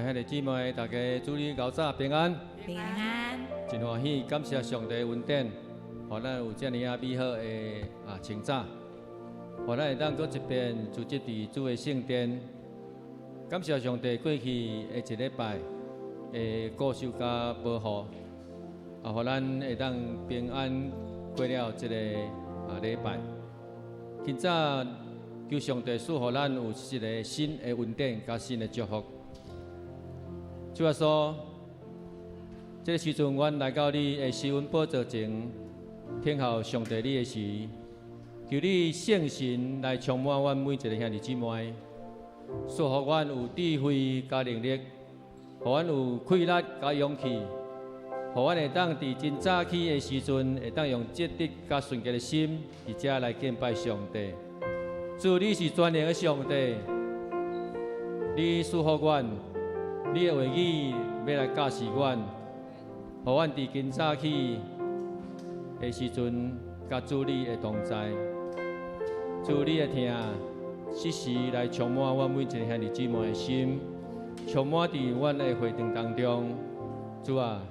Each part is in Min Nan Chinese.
兄弟姊妹，大家主日𠢕早平安。平安。真歡喜，感謝上帝恩典，予咱有遮爾仔美好的清早，予咱會當閣一遍聚集佇主的聖殿。感謝上帝過去的一禮拜的顧守佮保護，予咱會當平安過了這个禮拜。今早求上帝賜予咱有一个新的恩典佮新的祝福。主耶穌，這个時陣，阮來到你的施恩寶座前，聽候上帝你的時，求你聖神來充滿阮每一个兄弟姊妹，賜予阮有智慧佮能力，予阮有氣力佮勇氣，予阮會當佇真早起的時陣，會當用積極佮純潔的心，佇遮來敬拜上帝。主，你是全能的上帝，你賜福阮，你的話語欲來教示阮，予阮佇今早起的時陣，佮主你的同在，主你的疼，時時來充滿阮每一個兄弟姊妹的心，充滿佇阮的會堂當中。主啊，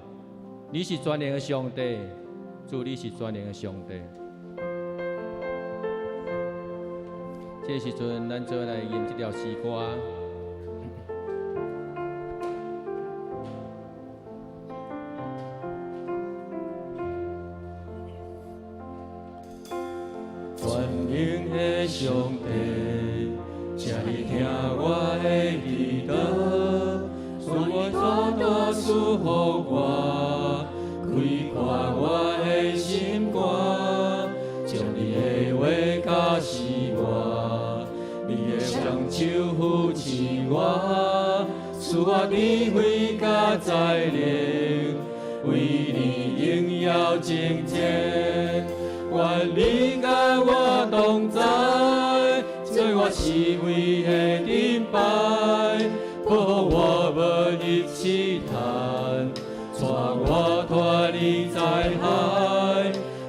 你是全能的上帝，主，你是全能的上帝。這個時陣，咱做來吟這條詩歌。全能的上帝，請你聽我的祈禱，願你大大賜福我，開闊我的心肝，將你的話教示我，你的雙手扶持我，賜我智慧佮才能，為你榮耀征戰。願你佮我同在，做我四圍的盾牌，保護我無入試探，帶我脫離災害。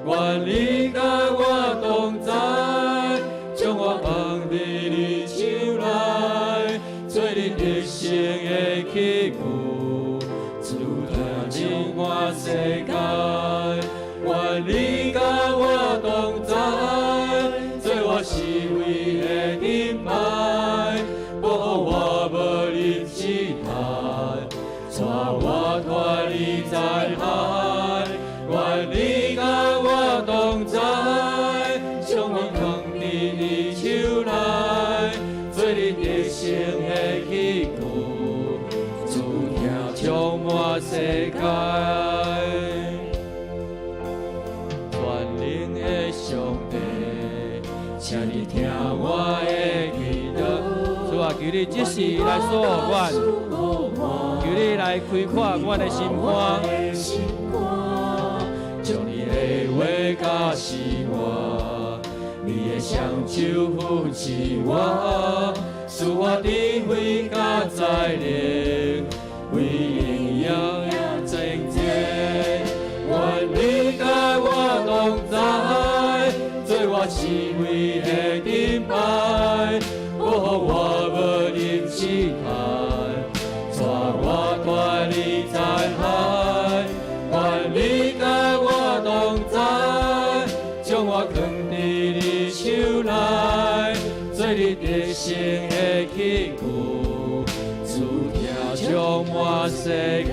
願你佮我同在，將我放佇你手內，做你得勝的器具，主疼充滿世界。願你佮我同在，做我四圍的盾牌，保護我無入試探，帶我脫離災害。願你佮我同在，將我放佇你手內，做你得勝的器具，主疼充滿世界。全能的上帝，請你聽我的祈禱。主啊，求你這時來賜福阮，求你來開闊阮的心肝，將你的話教示我，你的雙手扶持我，賜我智慧佮才能，為榮耀征戰。願你佮我同在，做我四圍的盾牌，保護我無入試探，帶我脫離災害。願你佮我同在，將我囥佇你手內，做你得勝的器具，主疼充滿世界。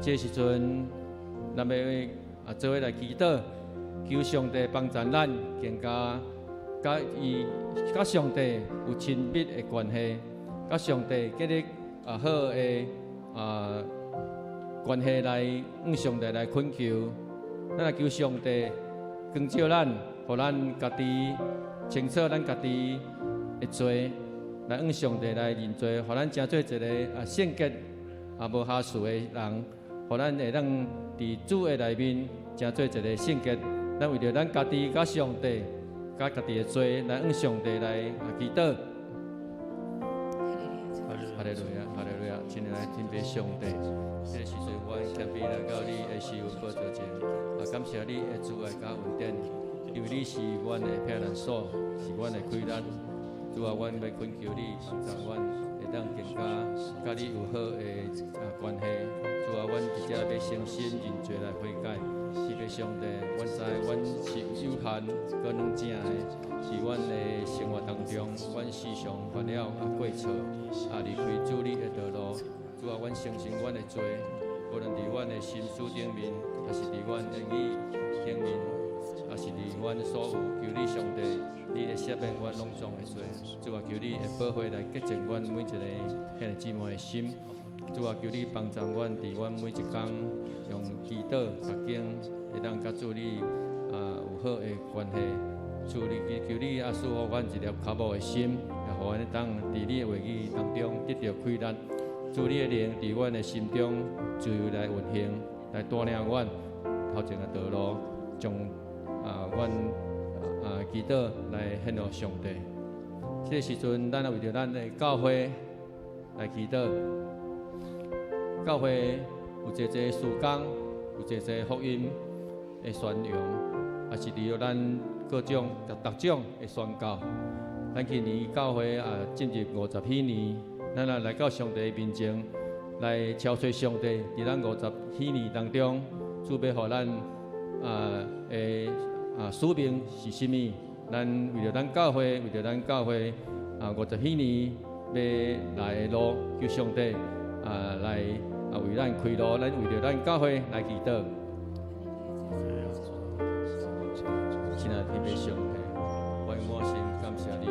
這時陣，咱欲做伙來祈禱，求上帝幫助咱，更加佮伊佮上帝有親密的關係，佮上帝建立好的關係來向上帝來懇求，咱來求上帝光照咱，予咱家己清楚咱家己的罪，來向上帝來認罪，予咱成做一个聖潔無瑕疵的人。予咱會當佇主的內面，成做一个聖潔。咱為著咱家己佮上帝、佮家己的罪，來向上帝來祈禱。哈利路亞，哈利路亞，親愛的天父上帝，這个時陣，阮謙卑來到你的施恩寶座前，感謝你的慈愛佮恩典，因為你是阮的避難所，是阮的氣力。主啊，阮欲懇求你幫助阮，會當更加佮你有好的關係。主啊，阮佇遮欲誠心認罪來悔改。天父上帝，阮知阮是有限閣軟正的，佇阮的生活當中，阮時常犯了過錯，離開主你的道路。主啊，阮承認阮的罪，無論佇阮的心思頂面，抑是佇阮言語頂面，抑是佇阮所有，求你上帝，你會赦免阮攏總的罪。主啊，求你的寶血來潔淨阮每一個兄弟姊妹的心。主啊，求你幫助阮，佇阮每一工用祈禱、讀經，會當佮主你有好的關係。主你求你賜予阮一粒渴慕的心，也予阮會當佇你的話語當中得著氣力。主你的靈佇阮的心中自由來運行，來帶領阮頭前的道路，將阮祈禱來獻予上帝。這个時陣，咱也為著咱的教會來祈禱。教會有濟濟事工，有濟濟福音的宣揚，也是佇咱各種、逐種的宣教。咱今年教會進入50禧年，咱也來到上帝面前來敲催上帝，佇咱50禧年當中，主欲予咱的使命是啥物？咱為著咱教會，為著咱教會50禧年欲來的路，求上帝來為咱開路，咱為著咱教會來祈禱。親愛的天父上帝，我滿心感謝你，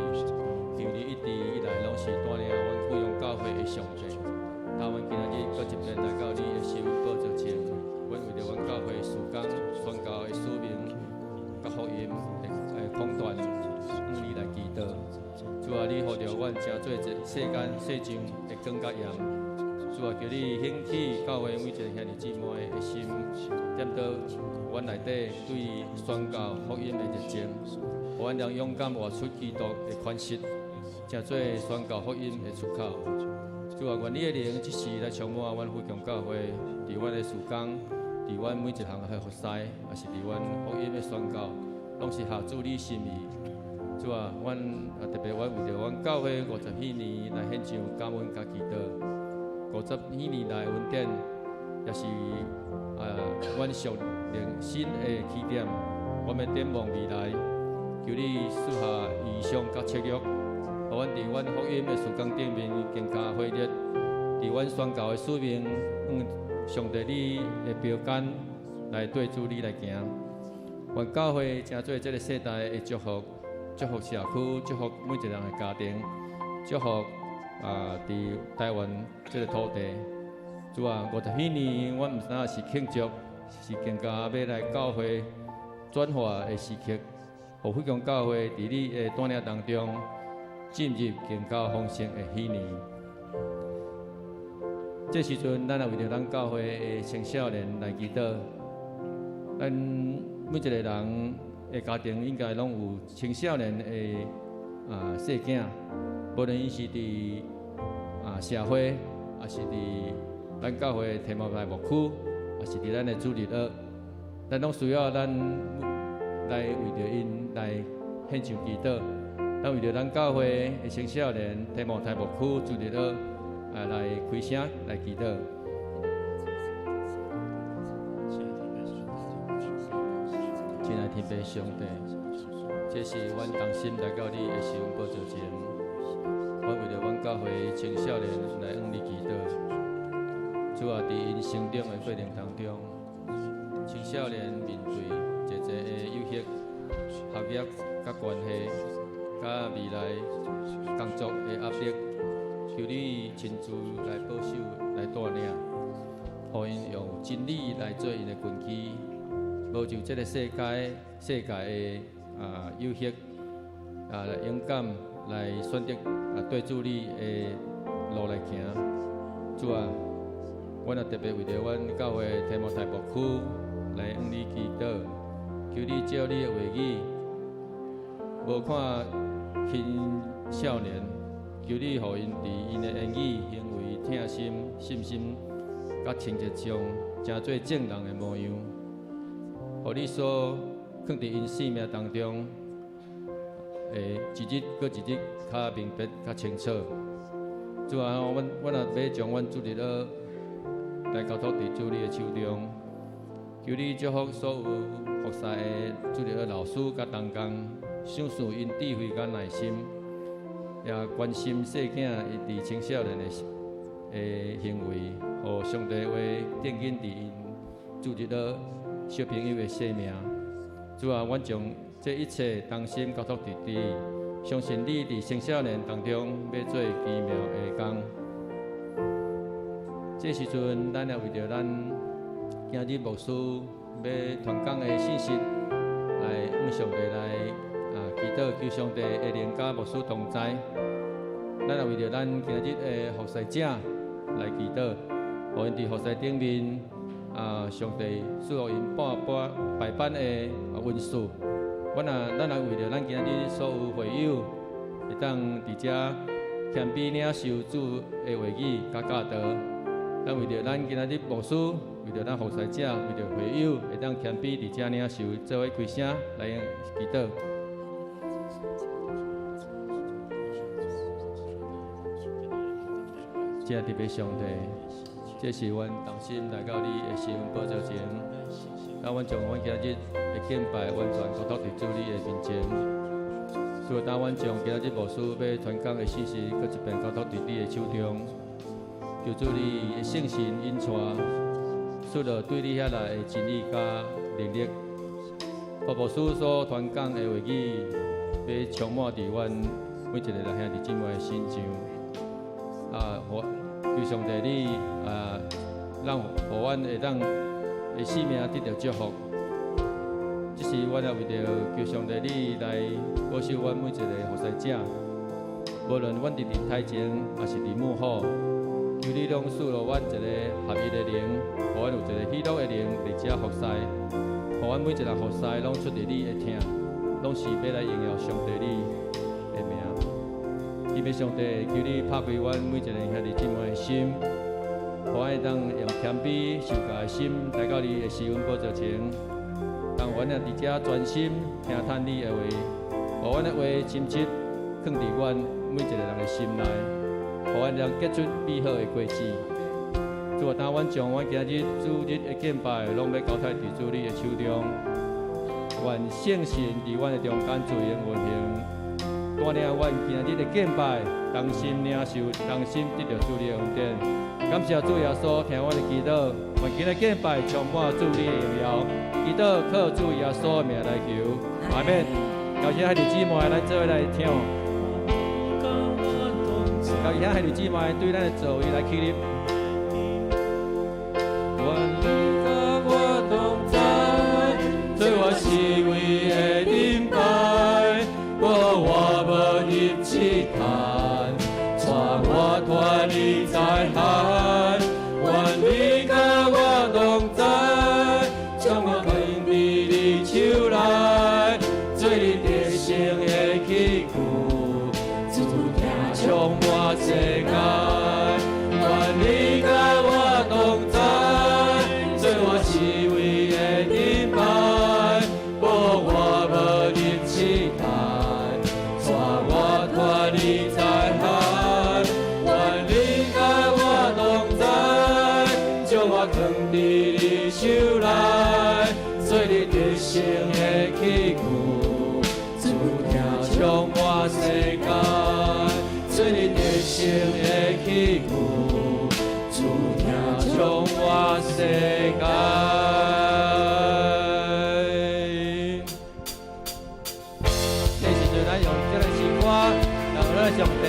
求你一直以來攏是帶領阮富陽教會的上帝。當阮今仔日閣一遍來到你的施恩寶座前，阮為著阮教會事工宣教的使命、佮福音的廣傳，向你來祈禱。主啊，你予著阮成做這世間世上的光佮鹽。主啊，求你興起教會每一个兄弟姊妹的心，點著阮內底對宣教福音的熱情，予阮能勇敢活出基督的款式，成做宣教福音的出口。主啊，願你的靈這時來充滿阮富強教會，佇阮的事工，佇阮每一項的服侍，抑是佇阮福音的宣教，攏是合主你心意。主啊，阮特別阮為著阮教會50禧年來獻上感恩佮祈禱。50禧年來恩典，也是阮屬靈新的起點。我們展望未來，求你賜下異象佮策略，予阮佇阮福音的事工頂面更加火熱，佇阮宣教的使命，用上帝你的標杆來對主你來行。願教會成做這个世代的祝福，祝福社區，祝福每一个人的家庭，祝福佇台灣這个土地。主啊，50禧年，阮毋但是慶祝，是更加欲來教會轉化的時刻，予富強教會佇你的帶領當中，進入更加豐盛的禧年。這時陣，咱也為著咱教會的青少年來祈禱。咱每一个人的家庭應該攏有青少年的細囝，無論𪜶是佇社會，抑是佇咱教會提摩太牧區，抑是佇咱的主日學，咱攏需要咱來為著𪜶來獻上祈禱。咱為著咱教會的青少年提摩太牧區主日學來開聲來祈禱。親愛天父上帝，這是阮同心來到你的施恩寶座前，阮為著阮教會青少年來向你祈禱。主啊，佇𪜶成長的過程當中，青少年面對濟濟的誘惑、學業佮關係、佮未來工作的壓力，求你親自來保守、來帶領，予𪜶用真理來做𪜶的根基，無受這个世界的誘惑，來勇敢來選擇對主你的路來行。主啊，阮也特別為著阮教會提摩太牧區來向你祈禱，求你照你的話語，無看輕少年，求你予𪜶佇𪜶的言語、行為、疼心、信心、佮清潔上，成做正人的模樣。予你所囥佇𪜶生命當中的會一日閣一日較明白、較清楚。主啊，阮若欲將阮主日學來交託佇主你的手中，求你祝福所有服侍的主日學老師佮同工，賞賜𪜶智慧佮耐心，也關心細囝伊佇青少年的行為，予上帝話奠緊佇𪜶主日學小朋友的生命。主啊，阮將這一切同心交託佇你，相信你佇青少年當中欲做奇妙的工。這時陣，咱也為著咱今日牧師欲傳講的信息，來向上帝來祈禱，求上帝的靈佮牧師同在。咱也為著咱今日的服侍者來祈禱，予𪜶佇服侍頂面，上帝賜予𪜶百般百般的恩賜。咱也為著咱今日所有會友，會當佇遮謙卑領受主的話語佮教導。咱為著咱今日牧師，為著咱服侍者，為著會友，會當謙卑佇遮領受，做伙開聲來祈禱。親愛的上帝，這是阮同心來到你的施恩寶座前，當阮將阮今日的敬拜完全交託佇主你的面前。主啊，當阮將今日牧師欲傳講的信息，閣一遍交託佇你的手中，求主你的聖神引帶，賜予對你遐來的真理佮能力，予牧師所傳講的話語，欲充滿佇阮每一個人兄弟姊妹的心上。予求上帝你，讓予阮會當的生命得著祝福。這是阮也為著求上帝你來保守阮每一個服侍者，無論阮佇台前，抑是佇幕後，求你攏賜予阮一個合一的靈，予阮有一個喜樂的靈佇遮服侍，予阮每一個服侍攏出佇你的疼，攏是欲來榮耀上帝你的名。天父上帝，求你拍開阮每一個兄弟姊妹的心，予阮會當用謙卑受教的心來到你的施恩寶座前，當阮也佇遮專心聽聽你的話，予阮的話深切囥佇阮每一個人的心內，予阮能結出美好的果子。主啊，當阮將阮今日主日的敬拜，攏欲交託佇主你的手中，願聖神佇阮的中間自由運行。帶領阮今日的敬拜，同心領受，同心得著主你的恩典。感謝主耶穌聽阮的祈禱，願今日敬拜充滿主你的榮耀。祈禱靠主耶穌的名來求，阿們。感謝兄弟姊妹，咱做伙來唱。感謝兄弟姊妹對咱的座位來起立。願你佮我同在，做我四圍的盾牌。無我無入試探，帶我脫離災害。願你佮我同在，將我藏佇你手內，做你得勝的器具，主疼充滿世界。願你佮我同在，做我四圍的盾牌，無我無入試探。帶我脫離災害，願你佮我同在，將我藏佇你手內，做你得勝的器具，主疼充滿世界，做你得勝的器具，主疼充滿世界。這時陣，咱用這个詩歌來咱上帝。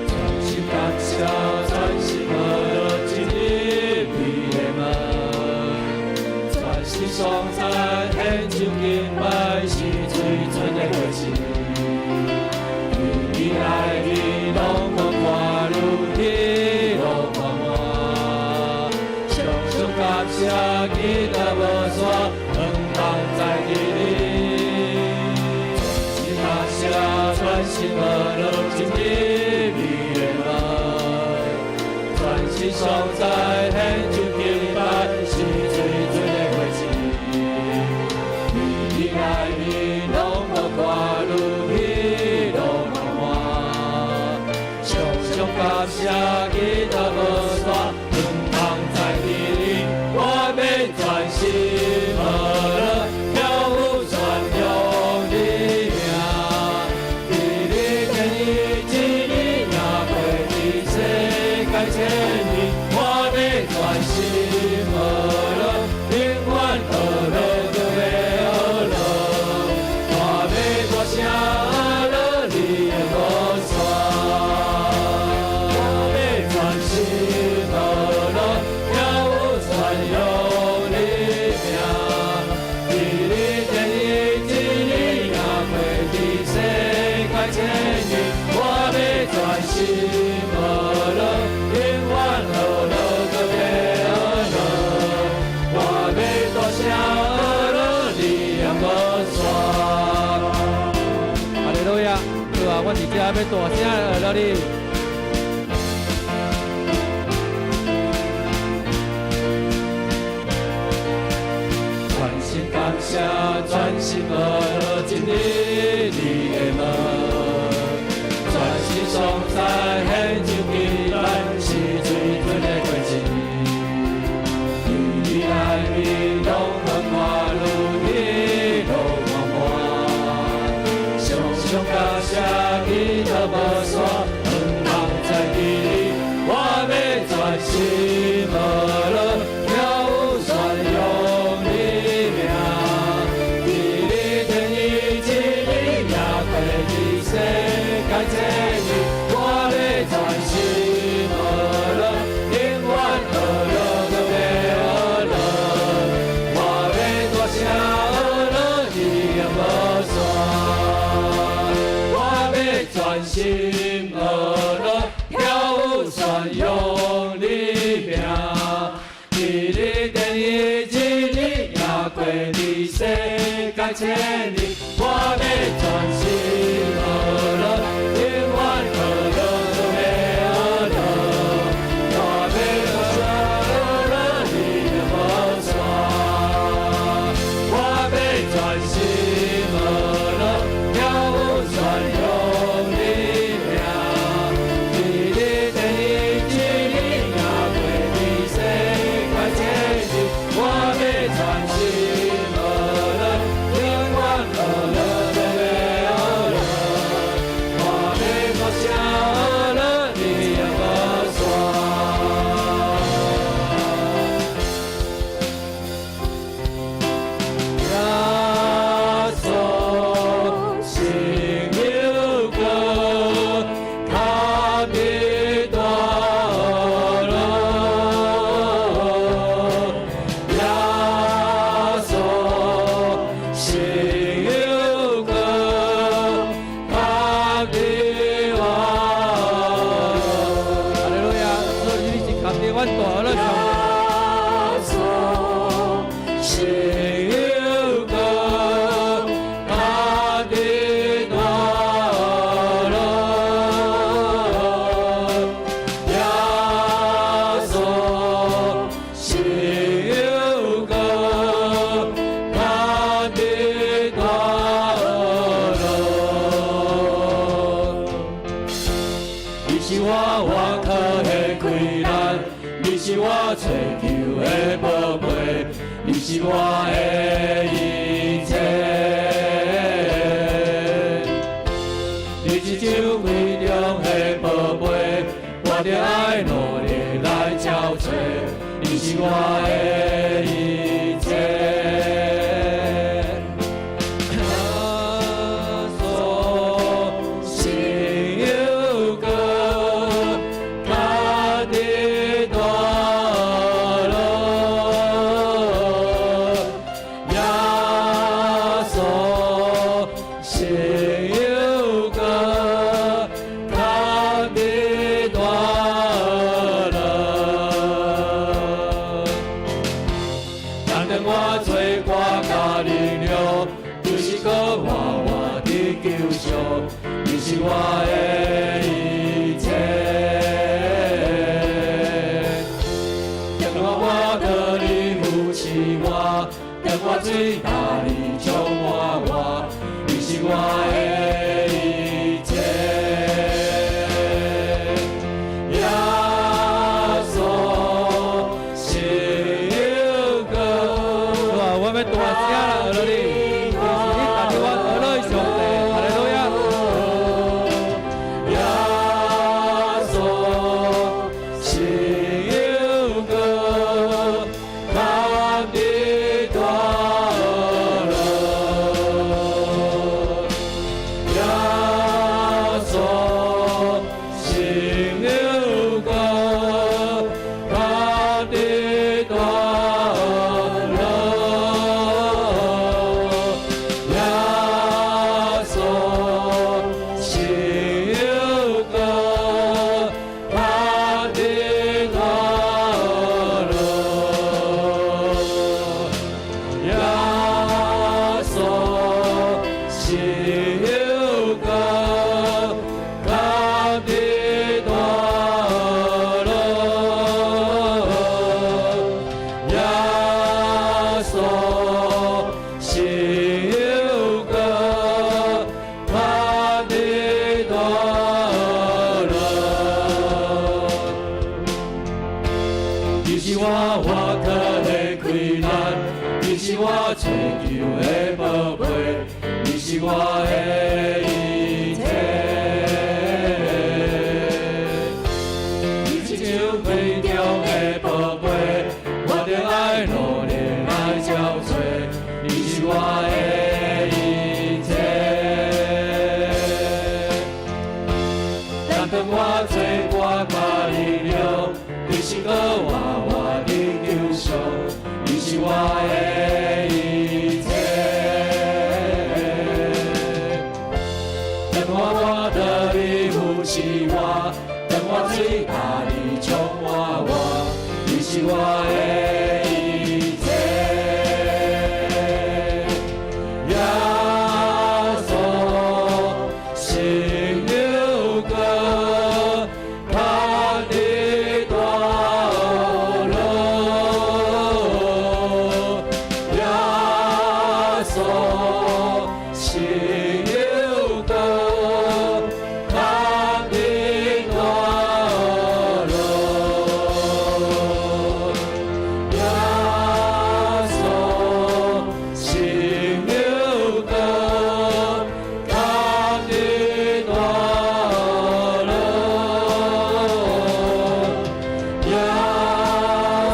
全心感謝，全心學進入你的門，全心頌讚，獻上敬拜，是最純的果子。你愛你，攏講看愈喜樂滿滿，常常感謝，祈禱無煞，仰望在佇你。全心感謝，全心學進入你的門，全心頌讚，獻謝，祈禱無煞，向望在佇你，我欲專心學樂，跳舞傳揚你名。佇你天意真理贏過佇世界千年，我欲專心學樂，永遠學樂，閣欲學樂。我欲大聲學樂，你的無煞。我欲專心學樂，跳舞傳揚你名。佇你天意真理贏過佇世界千年，我欲專心學樂，永遠學樂，閣欲學樂。我欲大聲學樂，你的無煞。哈利路亞！主啊，阮佇遮欲大聲學樂你。專心感謝，專心學樂，進入你的門。專心頌讚，獻上敬拜，是最純的果子。佇你內面，攏很歡樂，喜樂滿滿。常常感謝，祈禱無煞，向望在佇你，我欲專心學樂，跳舞傳揚你名。佇你天意真理贏過佇世界千年，我欲專心學樂，永遠學樂，閣欲學樂。我欲大聲學樂，你的無煞。我欲專心學樂，跳舞傳揚你名。佇你天意真理贏過佇世界千年，我欲專心學樂，永遠學樂，閣欲學樂。我欲大聲學樂，你的無煞。我欲專心學樂，跳舞傳揚你名。佇你天意真理贏過佇世界千年，我欲專心學樂，永遠學樂，閣欲學樂。我欲大聲學樂，你的無煞。耶穌生又閣較比大樂，耶穌生又閣較比大樂。哈利路亞！主，你是較比阮大樂上帝。耶穌生又閣較比大樂，耶穌生又閣較比大樂。你是我倚靠的氣力，你是我揣求的寶貝，你是我的一切。你是酒櫃中的寶貝，我著愛努力來撨揣，你是我的一切。耶穌生又閣較比大樂，耶穌生又閣較比大樂。但當我做歌佮力量，就是閣活活佇救上，你是我的一切。當我倚靠你扶持我，當我最大力充滿我，你是我的一切。耶是我活課的氣力，你是我追求的寶貝，你是我的一切。你是像空中的寶貝，我著愛努力來找揣，你是我的一切。但當我做歌甲力量，你是閣活活的救贖，你是我的一切。當我活得你扶持我，當我水甲你充滿我，你是我的一切。耶穌是有歌，他的大樂。耶穌是有歌，他的大樂。耶穌是有歌，他的大樂。耶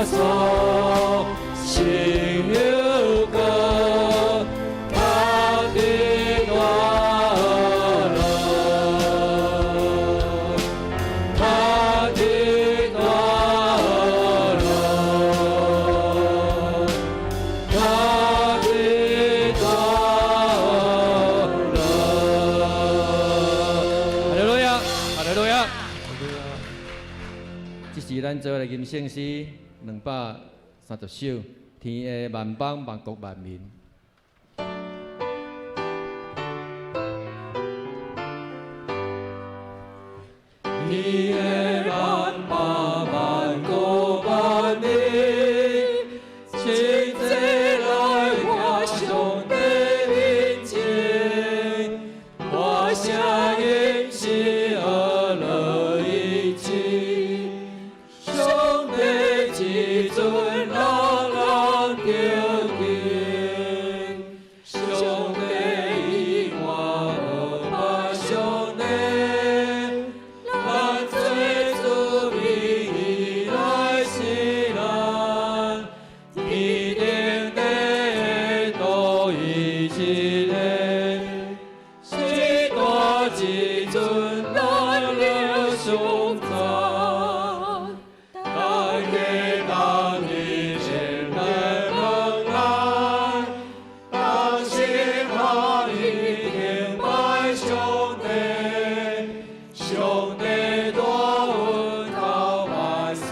穌是有歌，他的大樂，他的大樂，他的大樂。哈利路亞，哈利路亞。這是咱做來吟聖詩230首，天下萬邦萬國萬民。天的萬邦萬國萬民，齊齊來我上帝面前，大聲吟詩呵樂一起，上帝至尊人人敬虔，上帝以我拜上帝。咱做主名義來是咱，天頂地都一個，是大至尊咱來頌讚，大家當日前來問安，同心合意敬拜上帝，上帝大恩到萬世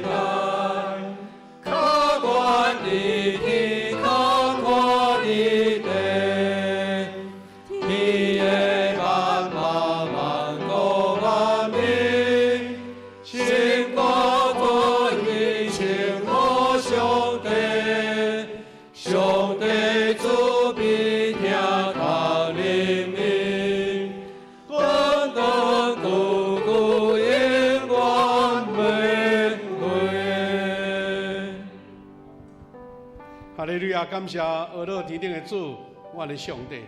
代，較懸佇天，較闊佇地，天的萬邦萬國萬民，稱高歌以稱呼上帝，上帝慈悲疼痛人民，恆恆久久永遠袂廢。哈利路亞！感謝阿樂天頂的主，阮的上帝，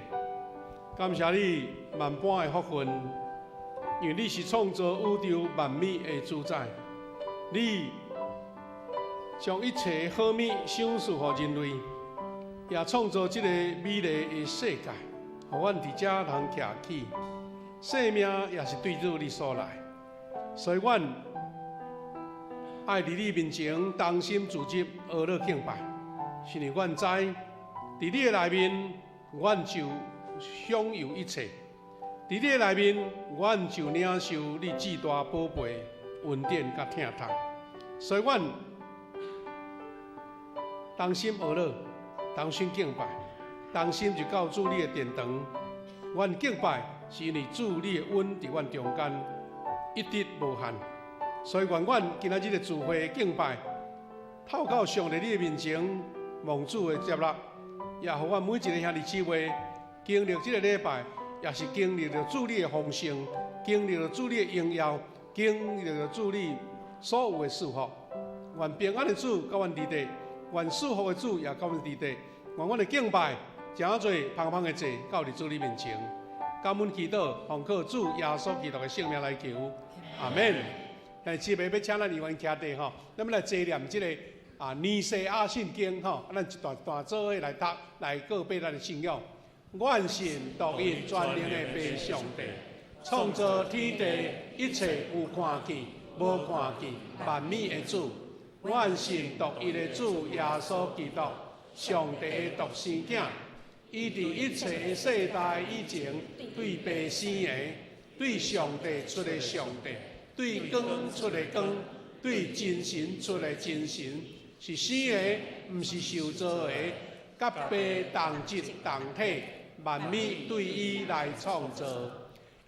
感謝你萬般的福分，因為你是創造宇宙萬物的主宰，你將一切好物賞賜予人類，也創造這個美麗的世界，予阮佇遮通徛起，生命也是對主你所來，所以阮愛佇你面前同心聚集，阿樂敬拜。是因為阮知，佇你的內面，阮就享有一切；佇你的內面，阮就領受你至大寶貝恩典佮疼痛。所以，阮同心阿樂，同心敬拜，同心就到主你的殿堂。阮敬拜是因為主你的恩佇阮中間一直無限，所以願阮今仔日的聚會敬拜，透過上帝你的面前，蒙主的接納，也予阮每一個兄弟姊妹經歷這個禮拜，也是經歷著主你的豐盛，經歷著主你的榮耀，經歷著主你所有的祝福。願平安的主佮阮佇佇，願賜福的主也佮阮佇佇，願阮的敬拜誠濟芳芳的祭到佇主你面前。感恩祈禱，奉靠主耶穌基督的聖名來求，阿門。現在這欲請咱議員徛地吼，咱欲來齊念這個啊尼西亞信經吼，咱一段段做伙來讀，來告白咱的信仰。阮信獨一全能的父上帝，創造天地一切有看見、無看見萬物的主。阮信獨一的主耶穌基督，上帝的獨生囝。伊佇一切的世代以前，對父生的，對上帝出的上帝，對光出的光，對真神出的真神，是生的，毋是受造的，佮父同質同體，萬物對伊來創造。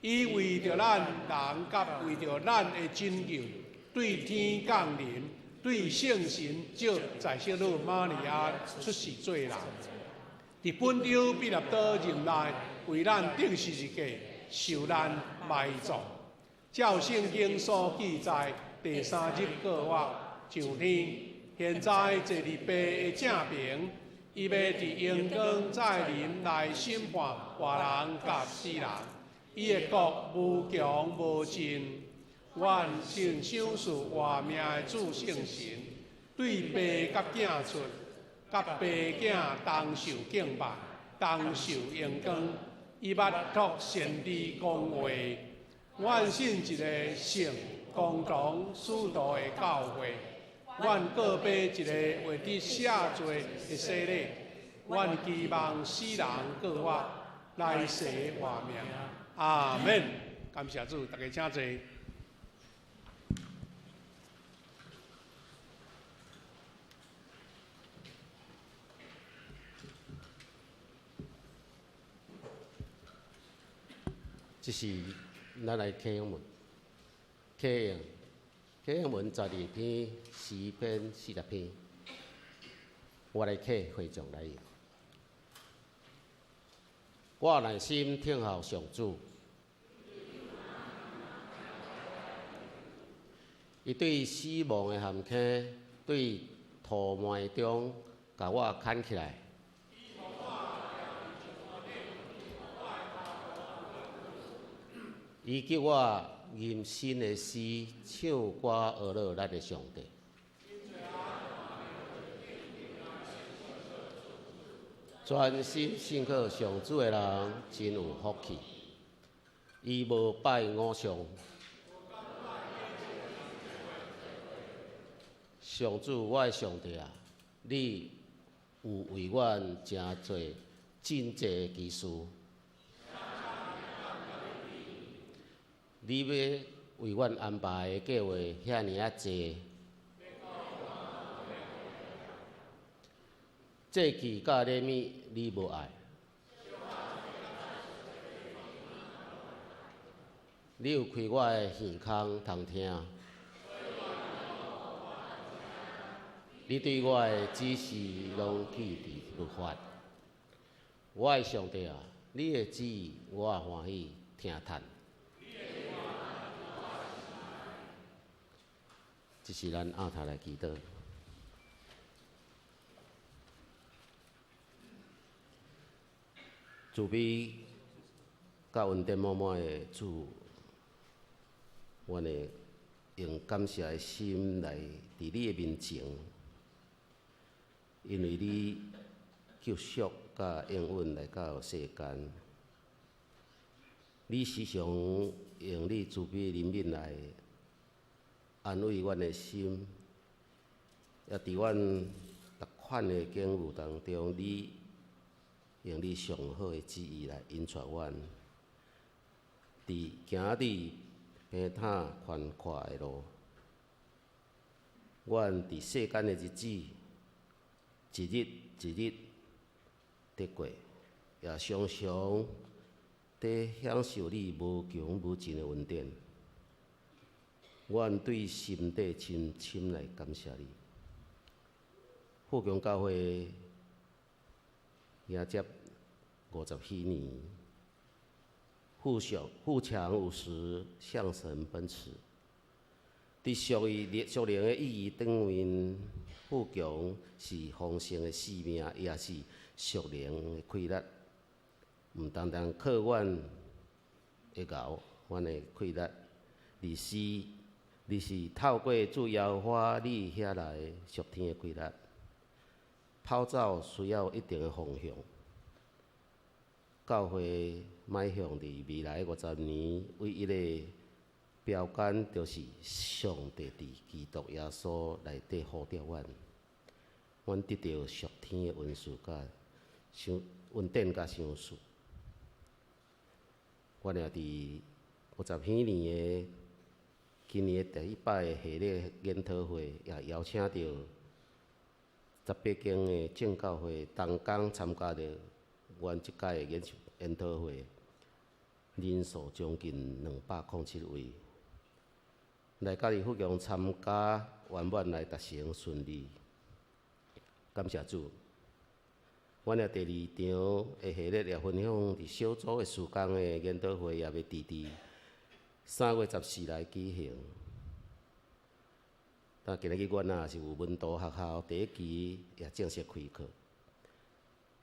伊為著咱人，佮為著咱的拯救，對天降臨，對聖神藉在聖女瑪利亞出世做人。佇本丟彼拉多任內，為咱釘十字架，受難埋葬。照聖經所記載，第三日復活上天，現在坐佇父的正爿，伊欲佇榮光再臨來審判活人佮死人。伊的國無窮無盡。阮信賞賜活命的主聖神，對父佮囝出。佮父囝同受敬拜，同受榮光。伊捌託先知講話。阮信一个聖公同使徒的教會，阮告白一个會得赦罪的洗禮。阮期望死人復活，來世活命。阿門。感謝主，大家請坐。這是咱來啟用文，啟用，啟用文12篇，詩篇40篇，我來啟會眾來用。我耐心聽候上主，伊對死亡的陷坑，對塗埋中，共我牽起來。伊叫我吟新的詩，唱歌呵咾咱的上帝。專心信靠上主的人真有福氣，伊無拜偶像。上主，我的上帝啊，你有為阮成做真濟的奇事。你欲為阮安排的計劃遐爾仔濟，祭祀佮禮物你無愛，你有開我的耳孔通聽，你對我的指示攏記佇律法。我的上帝啊，你的旨意我歡喜聽趁。這是咱阿頭來祈禱。慈悲佮恩典滿滿的主，阮會用感謝的心來佇你的面前，因為你救贖佮應允來到世間，你時常用你慈悲憐憫來安慰阮的心，也佇阮逐款的境遇當中，你用你上好的旨意來引帶阮，佇行佇平坦寬闊的路。阮佇世間的日子，一日一日佇過，也常常佇享受你無窮無盡的恩典。阮對心底深深來感謝你。富強教會迎接50禧年，富強富強五十，向神奔馳。佇屬於屬靈的意義頂面，富強是豐盛的生命，也是屬靈的氣力。毋單單靠阮的𠢕，阮的氣力，而是透過主耶和華你遐來屬天的氣力。跑走需要一定的方向。教會邁向佇未來50年，唯一的標杆就是上帝佇基督耶穌內底呼召阮，阮得著屬天的恩賜佮賞恩典佮賞賜。阮也佇50彼年的今年的第一擺的系列研討會，也邀請著18間的正教會同工參加著阮這屆的研討會，人數將近207位，來佮佇富強參加，圓滿來達成順利。感謝主。阮也第二場的系列也分享佇小組的事工的研討會，也欲佇3月14來舉行。但今仔日阮也是有門徒學校第一期也正式開課，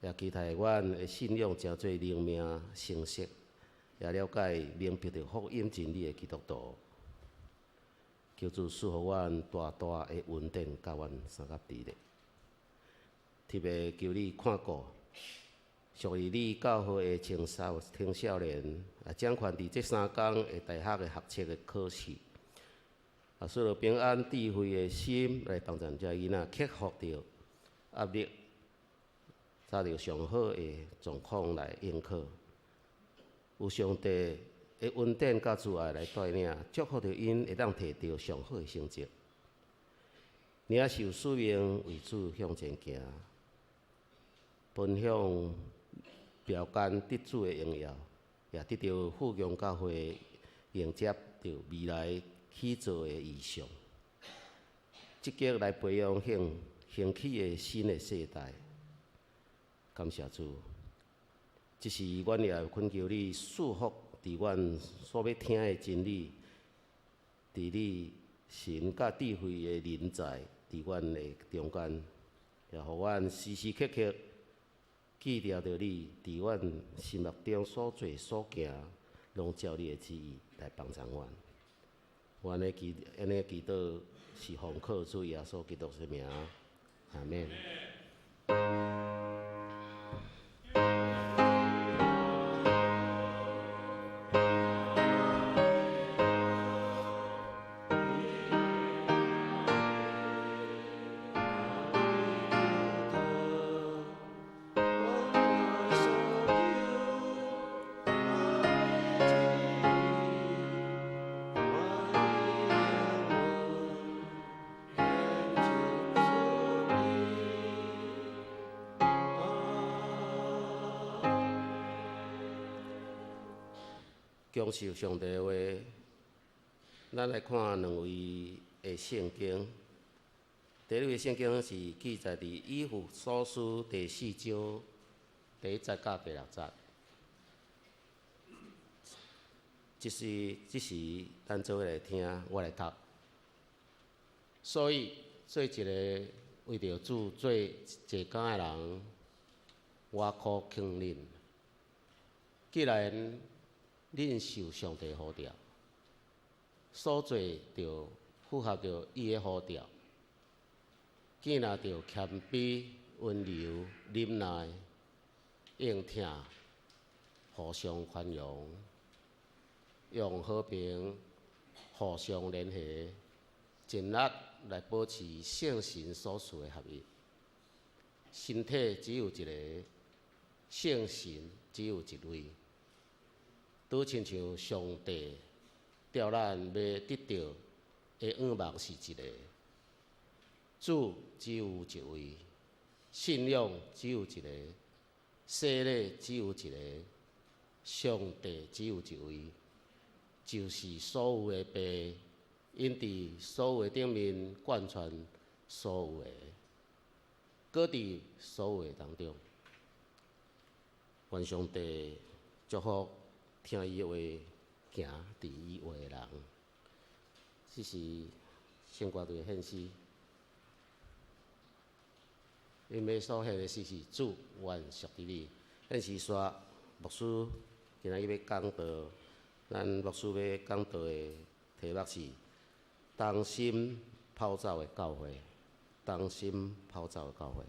也期待阮的信仰成做靈命成熟，也了解明白著福音真理的基督徒。求主賜予阮大大的恩典，佮阮相佮佇咧。特別求你看顧屬於你教會的青少年，啊，掌權佇這3工的大學的學測的考試，啊，賜予平安智慧的心來幫助這囡仔克服著壓力，找著上好的狀況來應考。有上帝的恩典佮慈愛來帶領，祝福著𪜶會當摕著上好的成績。領受使命為主向前行，分享標杆得主的榮耀，也得著富強教會迎接著未來起造的異象，積極來培養興起的新的世代。感謝主，這是阮也懇求你賜福佇阮所欲聽的真理，佇你神佮智慧的臨在佇阮的中間，也予阮時時刻刻記著著你佇阮心目中所做所行，攏照你的旨意來幫助阮。阮的祈，按呢祈禱是奉靠主耶穌基督的名，阿們。享受上帝的話，咱來看兩位的聖經。第一位聖經是記載佇以弗所書第四章第一節到第六節。這時，咱做伙來聽，我來讀。所以，做一个為著主做齊工的人，我苦勸恁，既然恁受上帝呼召，所做著符合著伊的呼召，建立著謙卑、溫柔、忍耐、應疼、互相寬容，用和平互相聯繫，盡力來保持聖神所賜的合一。身體只有一個，聖神只有一位。拄親像上帝召咱欲得著的願望是一个，主只有一位，信仰只有一個，洗禮只有一個，上帝只有一位，就是所有的父，𪜶佇所有的頂面貫穿所有的，閣佇所有的當中。願上帝祝福聽伊的話、行佇伊話的人。這是圣歌队的献诗。𪜶欲所献的诗是主愿属伫你。献诗煞牧师今仔日欲讲道，咱牧师欲讲道的题目是同心跑走的教会，同心跑走的教会。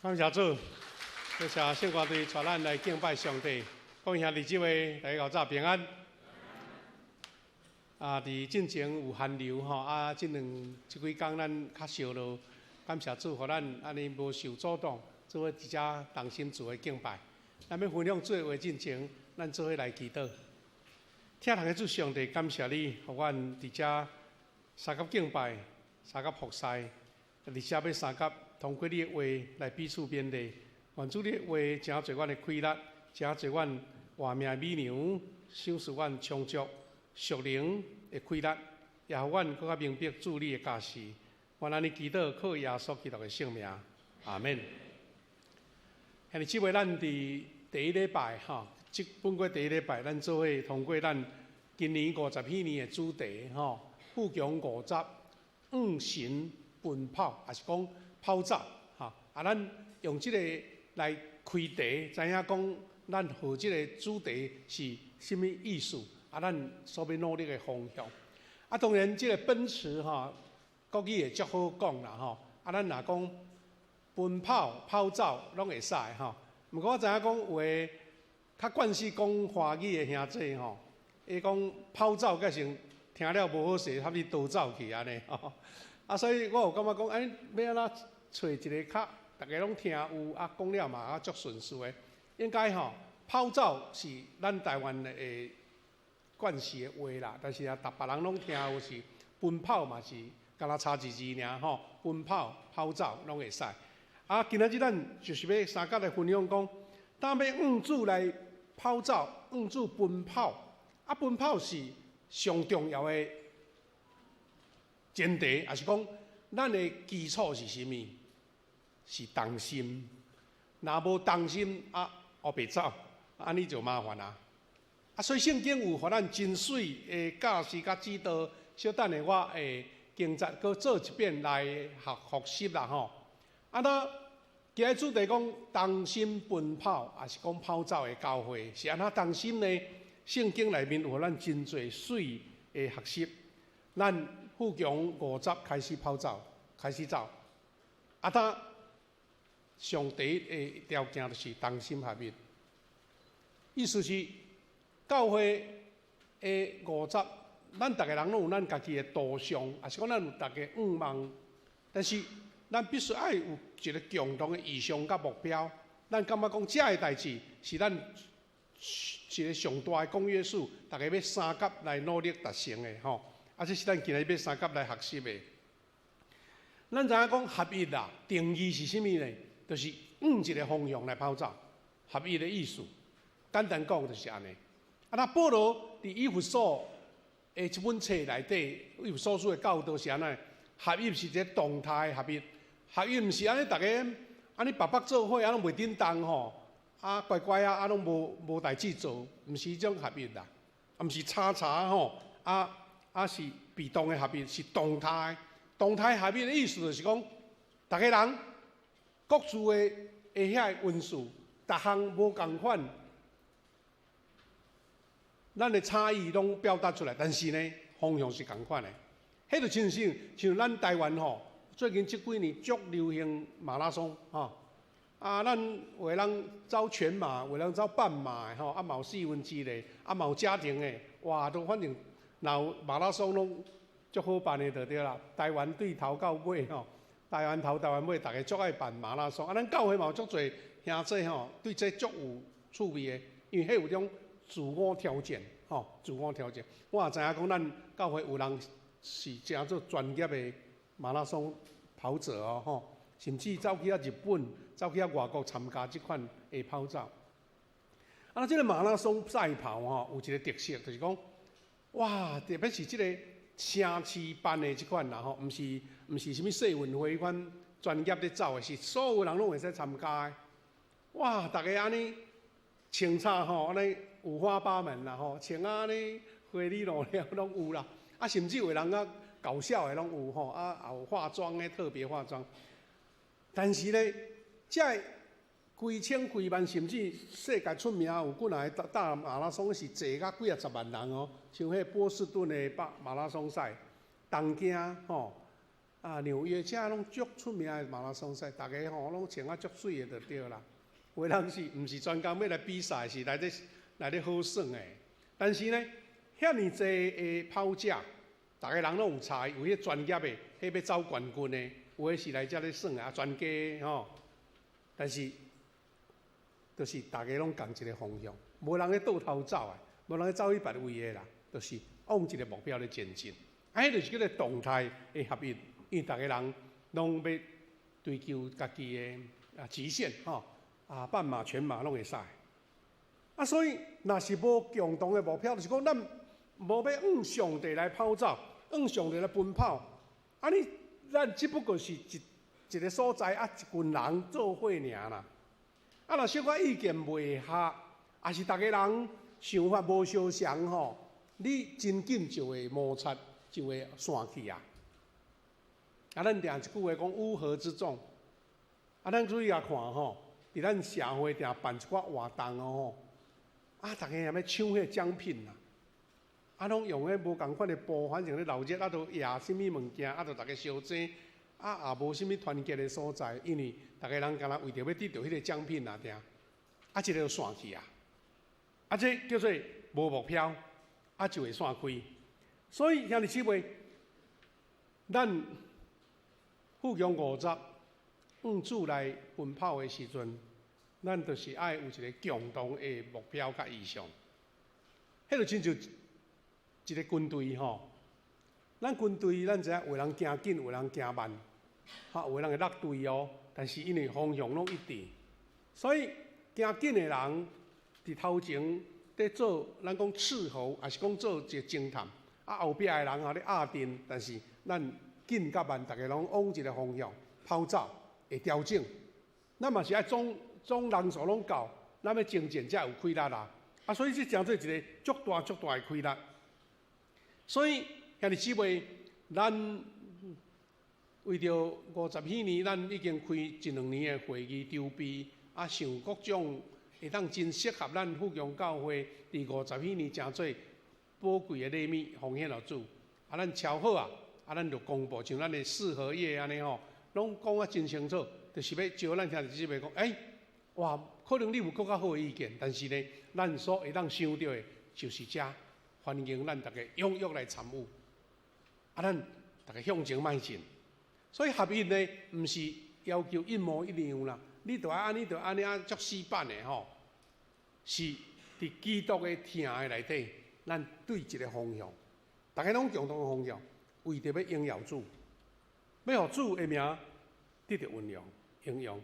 感谢主，多谢圣歌队带咱来敬拜上帝。各位兄弟姊妹，大家𠢕早平安。啊，伫进前有寒流吼，啊，这几工咱较烧落，感谢主，予咱按呢无受阻挡，做伙伫遮同心做伙敬拜。咱欲分享主的话进前，咱做伙來祈禱。疼疼的主上帝，感謝你，予阮佇遮相佮敬拜，相佮服侍，佇遮欲相佮通過你的話來彼此勉勵。願主你的話成做阮的氣力，成做阮活命的米糧，賞賜阮充足屬靈的氣力，也予阮閣較明白主你的教示。願按呢祈禱，靠耶穌基督的聖名，阿門。兄弟姊妹，咱佇第一禮拜吼，這本月第一禮拜，咱做伙通過咱今年五十禧年的主題吼，富強五十，向神奔跑，抑是講跑走吼。啊，咱用這個來開題，知影講咱予這个主題是啥物意思？啊，咱所欲努力的方向。啊，當然這个奔馳吼，國語會足好講啦吼。啊，咱若講奔跑、跑走，攏會使吼。毋過我知影講有的較慣勢講華語的兄弟吼，伊講跑走，閣成聽了無好勢，合去逃走去按呢吼。啊，所以我有感覺講，欸，欲按怎揣一个較逐家攏聽有，啊，講了嘛較足順序的。應該吼，跑走是咱台灣的慣勢的話啦，但是啊，逐別人攏聽有是奔跑嘛是，敢若差一字爾吼，奔跑、跑走攏會使。啊，今仔日咱就是欲相佮來分享講，當欲向主來跑走，向主奔跑，啊，奔跑是上重要的前提，抑是講咱的基礎是啥物？是同心。若無同心啊，烏白走，按呢就麻煩啊。啊，所以聖經有予咱真媠的教示佮指導，小等下我會經節閣做一遍來學複習啦吼。啊，那今日主題講同心奔跑，抑是講跑走的教會是按怎同心呢？聖經內面有予咱真濟媠的學習。咱富強五十開始跑走，開始走。啊，當上第一的條件就是同心合一，意思是教會的五十，咱逐个人攏有咱家己的圖像，抑是講咱有逐家願望，但是咱必須愛有一个共同的異象佮目標。咱感覺講這个代誌是咱一个上大的公約數，逐家欲相佮來努力達成的吼。啊，這是咱今日欲相佮來學習的。咱知影講合一啦，定義是啥物呢？就是向一个方向來跑走，合一的意思。簡單講就是按呢。啊，那保羅佇以弗所的這本冊內底，以弗所書的教導是按怎？合一是一个動態合一，合一毋是按呢，逐家按呢白白做伙，啊攏袂振動吼，啊乖乖啊，啊攏無無代誌做，毋是彼種合一啦，啊毋是吵吵吼，啊啊是被動的合一，是動態。動態合一的意思就是講，逐个人各自的的遐個恩賜，逐項無仝款，咱的差異攏表達出來，但是呢，方向是仝款的。彼就親像像咱台灣吼，最近這幾年足流行馬拉松吼，啊，咱有的人走全馬，有的人走半馬的吼，啊嘛有四分之一，啊嘛有家庭的，哇，都反正若有馬拉松攏足好辦的就對啦。台灣對頭到尾吼，台灣頭台灣尾，逐家足愛辦馬拉松。啊，咱教會嘛有足濟兄弟吼，對這足有趣味的，因為彼有種自我挑戰吼，自我挑戰。我也知影講，咱教會有人是誠做專業的馬拉松跑者哦，吼，甚至走去遐日本，走去遐外國參加這款的跑走。啊，這个馬拉松賽跑吼，有一个特色，就是講，哇，特別是這个城市辦的這款啦吼，毋是毋是啥物世運會彼款專業咧走的，是所有人攏會使參加的。哇，逐家按呢穿插吼，按呢五花八門啦吼，穿啊按呢花裡胡哨攏有啦。啊，甚至有人啊搞笑的攏有吼，啊，也有化妝的特別化妝。但是呢，這幾千幾萬，甚至世界出名有幾若个大馬拉松是坐甲幾仔十萬人哦，像彼波士頓的馬拉松賽，東京吼，啊紐約這攏足出名的馬拉松賽，逐家吼攏穿啊足媠的就對啦。有的人是毋是專工欲來比賽，是來咧來咧好耍的。但是呢，遐爾濟的跑者，逐个人攏有差異，有彼專業的，彼欲走冠軍的，有的是來遮咧耍啊，專家吼。但是，就是逐家攏仝一个方向，無人咧倒頭走的，無人咧走去別位的啦，就是往一个目標咧前進。啊，彼就是叫做動態的合一，因為逐个人攏欲追求家己的極限吼，啊，半馬、全馬攏會使。啊，所以若是無共同的目標，就是講咱無欲向上帝來跑走，向上帝來奔跑，啊你咱只不過是一一个所在啊，一群人做伙爾啦。啊，若小可意見袂合，抑是逐个人想法無相仝吼，你真緊就會摩擦，就會散去啊。啊，咱定一句話講烏合之眾。啊，咱注意來看吼，佇咱社會定辦一寡活動哦吼，啊，逐个也欲搶彼个獎品啦，啊，攏用彼無仝款的布，反正咧鬧熱，啊，都掖啥物物件，啊，就逐个相爭，啊，也無啥物團結的所在，因為逐个人敢若為著欲得著彼个獎品爾定，啊，這个就散去啊，啊，這叫做無目標，啊，就會散開。所以兄弟姊妹，咱富強五十向主來奔跑的時陣，咱就是愛有一个共同的目標佮異象。彼就親像一个軍隊吼，咱軍隊咱知影有人行緊，有人行慢，哈，有的人會落隊哦。但是因為方向攏一致，所以行緊的人佇頭前佇做，咱講斥候，抑是講做一個偵探。啊，後壁的人啊咧壓陣，但是咱緊佮慢，逐个攏往一个方向跑走，會調整。咱嘛是愛總總人數攏夠，咱欲前進才有氣力啦。啊，所以這成做一个足大足大的氣力。所以兄弟姊妹，咱為著五十禧年，咱已經開一兩年的會議籌備，啊，想各種會當真適合咱富強教會佇五十禧年成做寶貴的禮物奉獻予主。啊，咱超好啊！啊，咱就公布像咱的四合頁按呢吼，攏講啊真清楚，就是欲招咱兄弟姊妹講，欸，哇，可能你有閣較好的意見，但是呢，咱所會當想著的，就是遮，歡迎咱逐家踴躍來參與。啊，咱逐家向前邁進。所以合一呢，毋是要求一模一樣啦，你著愛按呢，著按呢啊，足死板的吼，是佇基督的疼的內底，咱對一个方向，逐家攏共同的方向，為著欲榮耀主，欲予主的名得著榮耀、榮耀。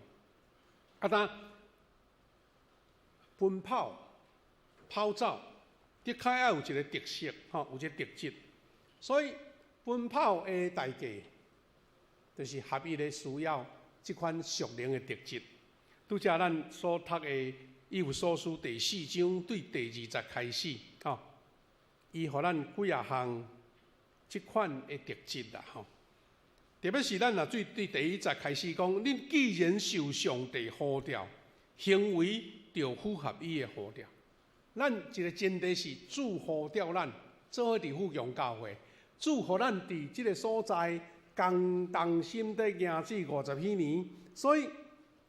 啊，當奔跑、跑走，的確愛有一个特色，吼，有一个特質。所以奔跑的代價，就是合一的需要這款屬靈的特質。拄才咱所讀的以弗所書第四章對第二節開始，吼，伊予咱幾仔項這款的特質啦，吼。特別是咱若對對第一節開始講，恁既然受上帝呼召，行為著符合伊的呼召。咱一个前提是主呼召咱做伙佇富強教會，主予咱佇這个所在共同心地行這五十禧年，所以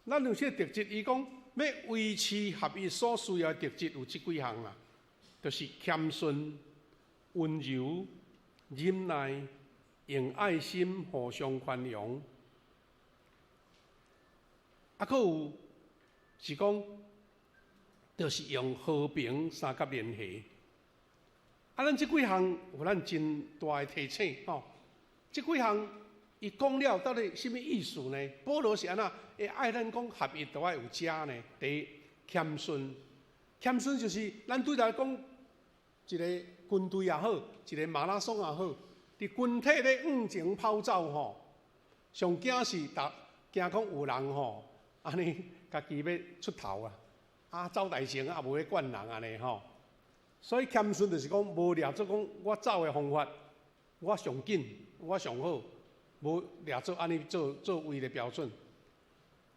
咱有這个特質。伊講欲維持合一所需要的特質有這幾項啦，就是謙遜、溫柔、忍耐、用愛心互相寬容。啊，閣有是講，就是用和平相佮連繫。啊，咱這幾項予咱真大的提醒吼。這幾項伊講了到底啥物意思呢？保羅是按怎會愛咱講合一都愛有這呢？第一，謙遜，謙遜就是咱對來講，一个軍隊也好，一个馬拉松也好，佇群體咧向前跑走吼，上驚是逐驚講有人吼，按呢家己欲出頭啊，啊走台前啊無咧管人按呢吼。所以謙遜就是講，無掠做講我走的方法，我上緊，我上好，無掠做按呢做做唯一的標準。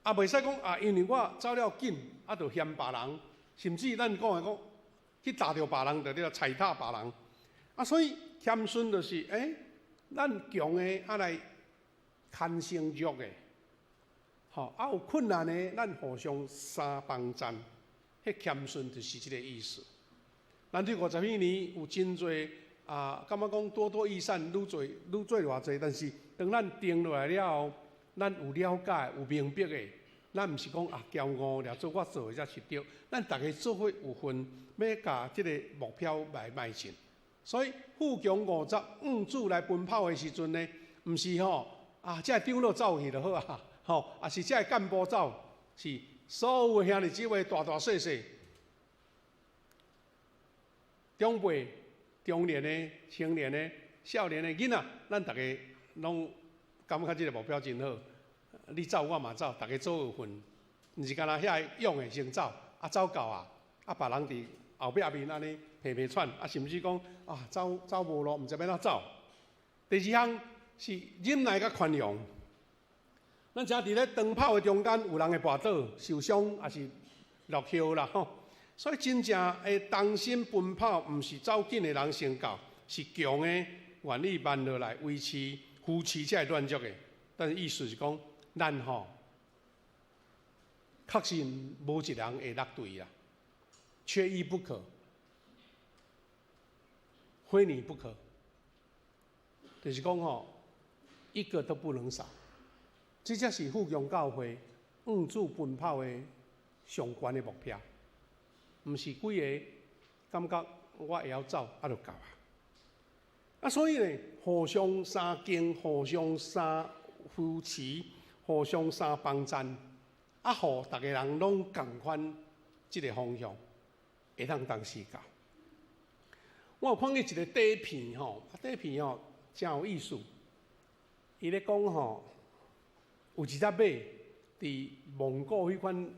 啊，袂使講啊，因為我走了緊，啊，就嫌別人，甚至咱講的講去踏著別人，就咧踩踏別人。啊，所以謙遜就是，欸，咱強的啊來牽承弱的，吼，啊有困難的，咱互相相幫贊，彼謙遜就是這个意思。咱對五十禧年有真濟啊，感覺講多多益善，愈做愈做偌濟，但是當咱定落來了後，咱有了解、有明白的，咱毋是講啊驕傲掠做我做的才是對，咱逐家做伙有份，欲共這個目標來邁進。所以富強五十向主來奔跑的時陣呢，毋是吼啊，這個長老走去就好啊，吼，抑是這個幹部走，是所有的兄弟姊妹大大細細、長輩、中年的、青年的、少年的囡仔，咱逐家攏感覺這個目標真好。你走我嘛走，逐家做有份，毋是干焦遐個勇的先走，啊走到啊，啊別人佇後壁面按呢皮皮喘，啊甚至講啊走走無路，毋知欲按怎走。第二項是忍耐佮寬容。咱知影佇咧長跑的中間，有人會跋倒、受傷，抑是落葉啦吼。所以真正的同心奔跑，毋是走緊的人先到，是強的願意慢落來維持、扶持才會軟弱的。但是意思是講，咱吼確實無一人會落隊啦，缺一不可，非你不可。就是講吼，一個都不能少。這才是富強教會向主奔跑的上懸的目標，毋是幾个感覺我會曉走，啊就到啊。啊，所以呢，互相相敬，互相相扶持，互相相幫贊，啊，予逐个人攏仝款這个方向，會當同時到。我有看見一個短片吼，啊，短片吼誠有意思。伊咧講吼，有一隻馬佇蒙古彼款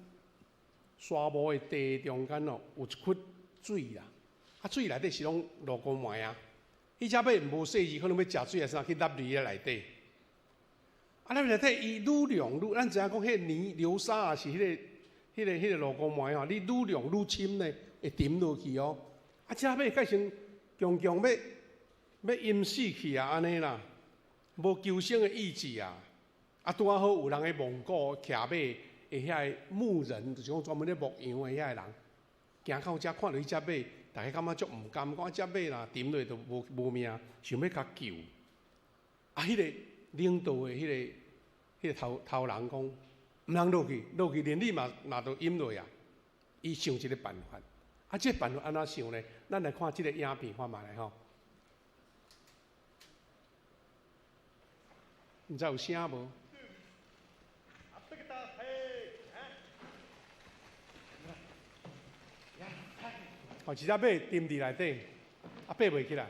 沙漠的地中間哦，有一窟水啦，啊，水內底是攏蘆溝糜啊。彼隻馬無細膩，可能欲食水抑是啥去納佇咧內底。啊，納內底伊愈量愈，咱知影講彼个泥流沙抑是彼个蘆溝糜吼，你愈量愈深呢，會沉落去哦。啊，這馬改成強強欲欲淹死去啊，按呢啦，無求生的意志啊。啊，拄仔好有人咧蒙古騎馬的遐个牧人，就是講專門咧牧羊的遐个人，行到遮看著彼隻馬，逐家感覺足毋甘，講這馬若沉落就無無命，想欲共救。啊，彼个領導的彼个頭頭人講，毋通落去，落去連你嘛嘛都淹落啊。伊想一个辦法，啊，這个辦法按怎想呢？咱來看這个影片看覓咧吼。毋知有聲無？哦，一隻馬沉佇內底，啊，爬袂起來。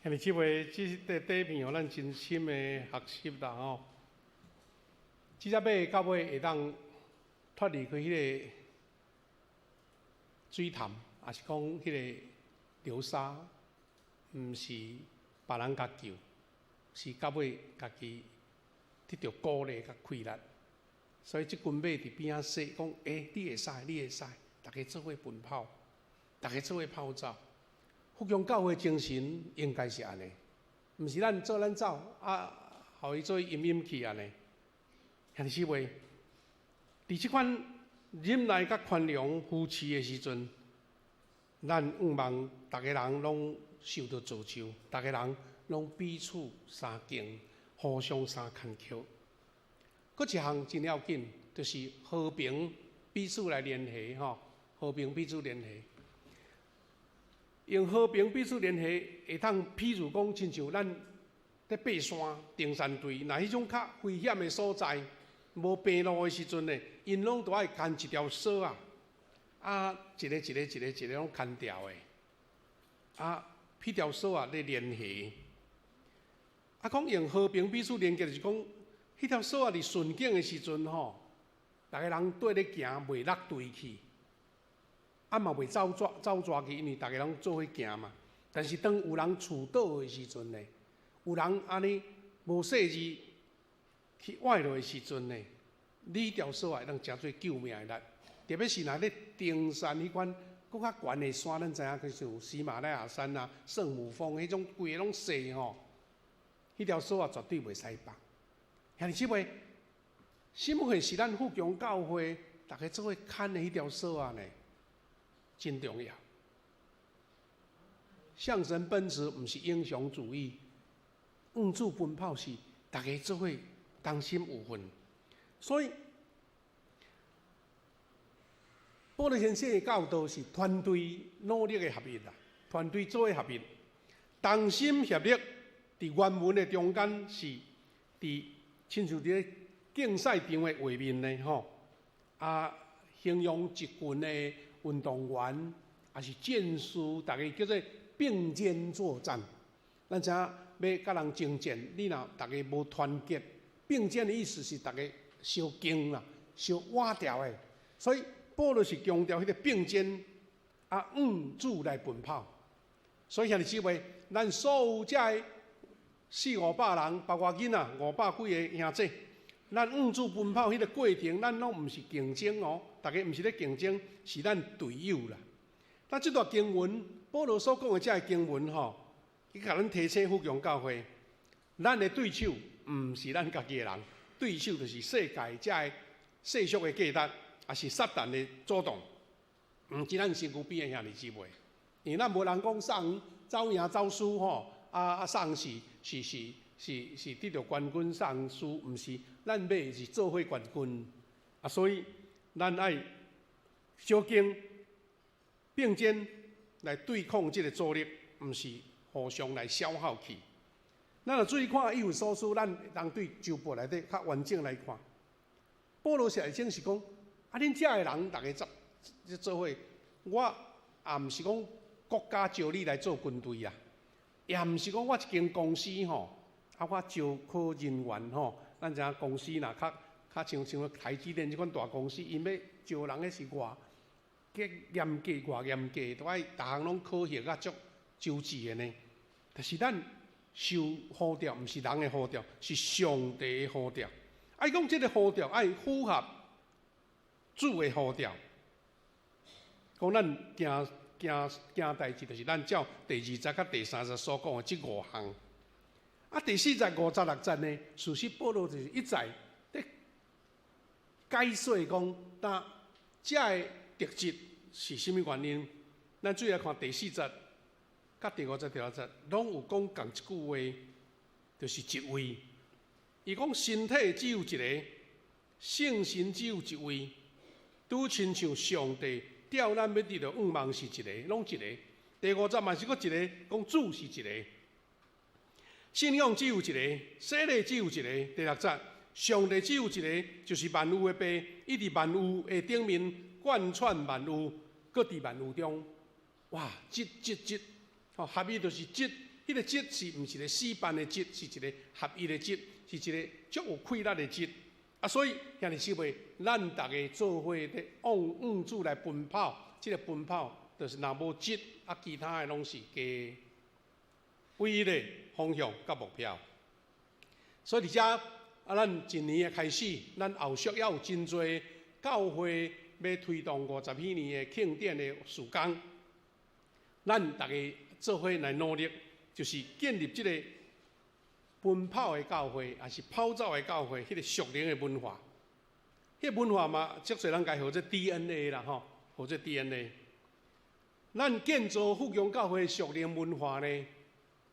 兄弟姊妹，這個短片予咱真深的學習啦吼。這隻馬到尾會當脫離開彼個水潭，抑是講彼個流沙，毋是別人共救，是到尾家己得著鼓勵佮氣力。所以這群馬佇邊仔說講：欸，你會使，你會使，逐家做伙奔跑，逐家做伙跑走。福強教會精神應該是按呢，毋是咱做咱走，啊，予伊做陰陰去按呢。兄弟姊妹，佇這款忍耐佮寬容扶持的時陣，咱向望逐个人攏受著造就，逐个人攏彼此相敬，互相相牽強。閣一項真要緊，就是和平彼此來聯繫吼，和平彼此聯繫。用和平彼此聯繫，會當譬如講，親像咱佇爬山、登山隊，若彼種較危險的所在，無平路的時陣呢，𪜶攏都愛牽一條索仔，啊，一个一个一个一个攏牽牢的，啊，彼條索仔咧連繫。啊，講用和平彼此連結，就是講，彼條索仔佇順境的時陣吼，逐个人綴咧行，袂落隊去。啊嘛袂走逝走逝去，因為逐个攏做伙行嘛。但是當有人揤倒的時陣呢，有人按呢無細膩去倚落的時陣呢，你條索仔會當成做救命的力。特別是若咧登山彼款閣較懸的山，咱知影去像喜馬拉雅山啊、聖母峰彼種規个攏細吼，彼條索仔絕對袂使放。兄弟姊妹，什麼會是咱富強教會逐家做伙牽的彼條索仔呢？真重要。向神奔馳毋是英雄主義，向主奔跑是逐家做伙同心有份。所以，保羅先生的教導是團隊努力的合一啦，團隊做伙合一，同心協力。佇原文的中間是佇親像佇咧競賽場的畫面呢，吼啊，形容一群的運動員，抑是戰士，逐家叫做並肩作戰。咱知影欲佮人爭戰，你若逐家無團結，並肩的意思是逐家相敬啦，相倚牢的。所以保羅是強調彼個並肩啊，向主來奔跑。所以兄弟姊妹，咱所有遮的四五百人，包括囡仔五百幾个兄姊，咱向主奔跑彼个過程，咱攏毋是競爭哦，逐家毋是咧競爭，是咱隊友啦。那這段經文，保羅所講的這个經文吼，伊共咱提醒富強教會，咱的對手毋是咱家己的人，對手就是世界這个世俗的價值，抑是撒旦的阻擋，毋是咱身軀邊的兄弟姊妹。因為咱無人講送走贏走輸吼，啊送是是是是是得著冠軍送輸，毋是，咱欲的是做伙冠軍。啊，所以咱愛相敬並肩來對抗這个阻力，毋是互相來消耗去。咱若注意看以弗所書，咱會當對周報內底較完整來看。保羅寫的是講，啊，恁遮的人逐家做做伙，我也毋是講國家招你來做軍隊啊，也毋是講我一間公司吼，啊，我招考人員吼，咱知影公司若較較像像台積電這款大公司，𪜶欲招人彼是偌嚴格偌嚴格，都愛逐項攏考核啊足周至的呢。但是咱受呼召，毋是人的呼召，是上帝的呼召。啊，伊講這个呼召愛符合主的呼召。講咱行行行代誌，就是咱照第二節佮第三節所講的這五項。啊，第四節、五節、六節呢，事實保羅就是一再佇解說講，當這个特質是啥物原因？咱注意來看第四節、佮第五節、第六節，攏有講仝一句話，就是一位。伊講身體只有一个，聖神只有一位，拄親像上帝召咱欲得著向望是一个，攏一个。第五節嘛是閣一个，講主是一个。信仰只有一个，洗禮只有一个。第六節，上帝只有一个，就是萬有的父，伊佇萬有的頂面貫穿萬有，閣佇萬有中。哇！質質質，吼，合一就是質，彼個質是毋是一個死板的質，是一個合一的質，是一個足有氣力的質。啊，所以兄弟姊妹，咱逐家做伙咧往向主來奔跑，這個奔跑就是若無質，啊，其他的攏是假。唯一的方向佮目標。所以佇遮啊，咱一年的開始，咱後續猶有真濟教會欲推動50幾年的慶典的事工，咱逐家做伙來努力，就是建立這個奔跑的教會，抑是跑走的教會，彼個屬靈的文化。彼個文化嘛，足濟人共號做 DNA 啦，吼，號做 DNA。咱建造富強教會屬靈文化呢，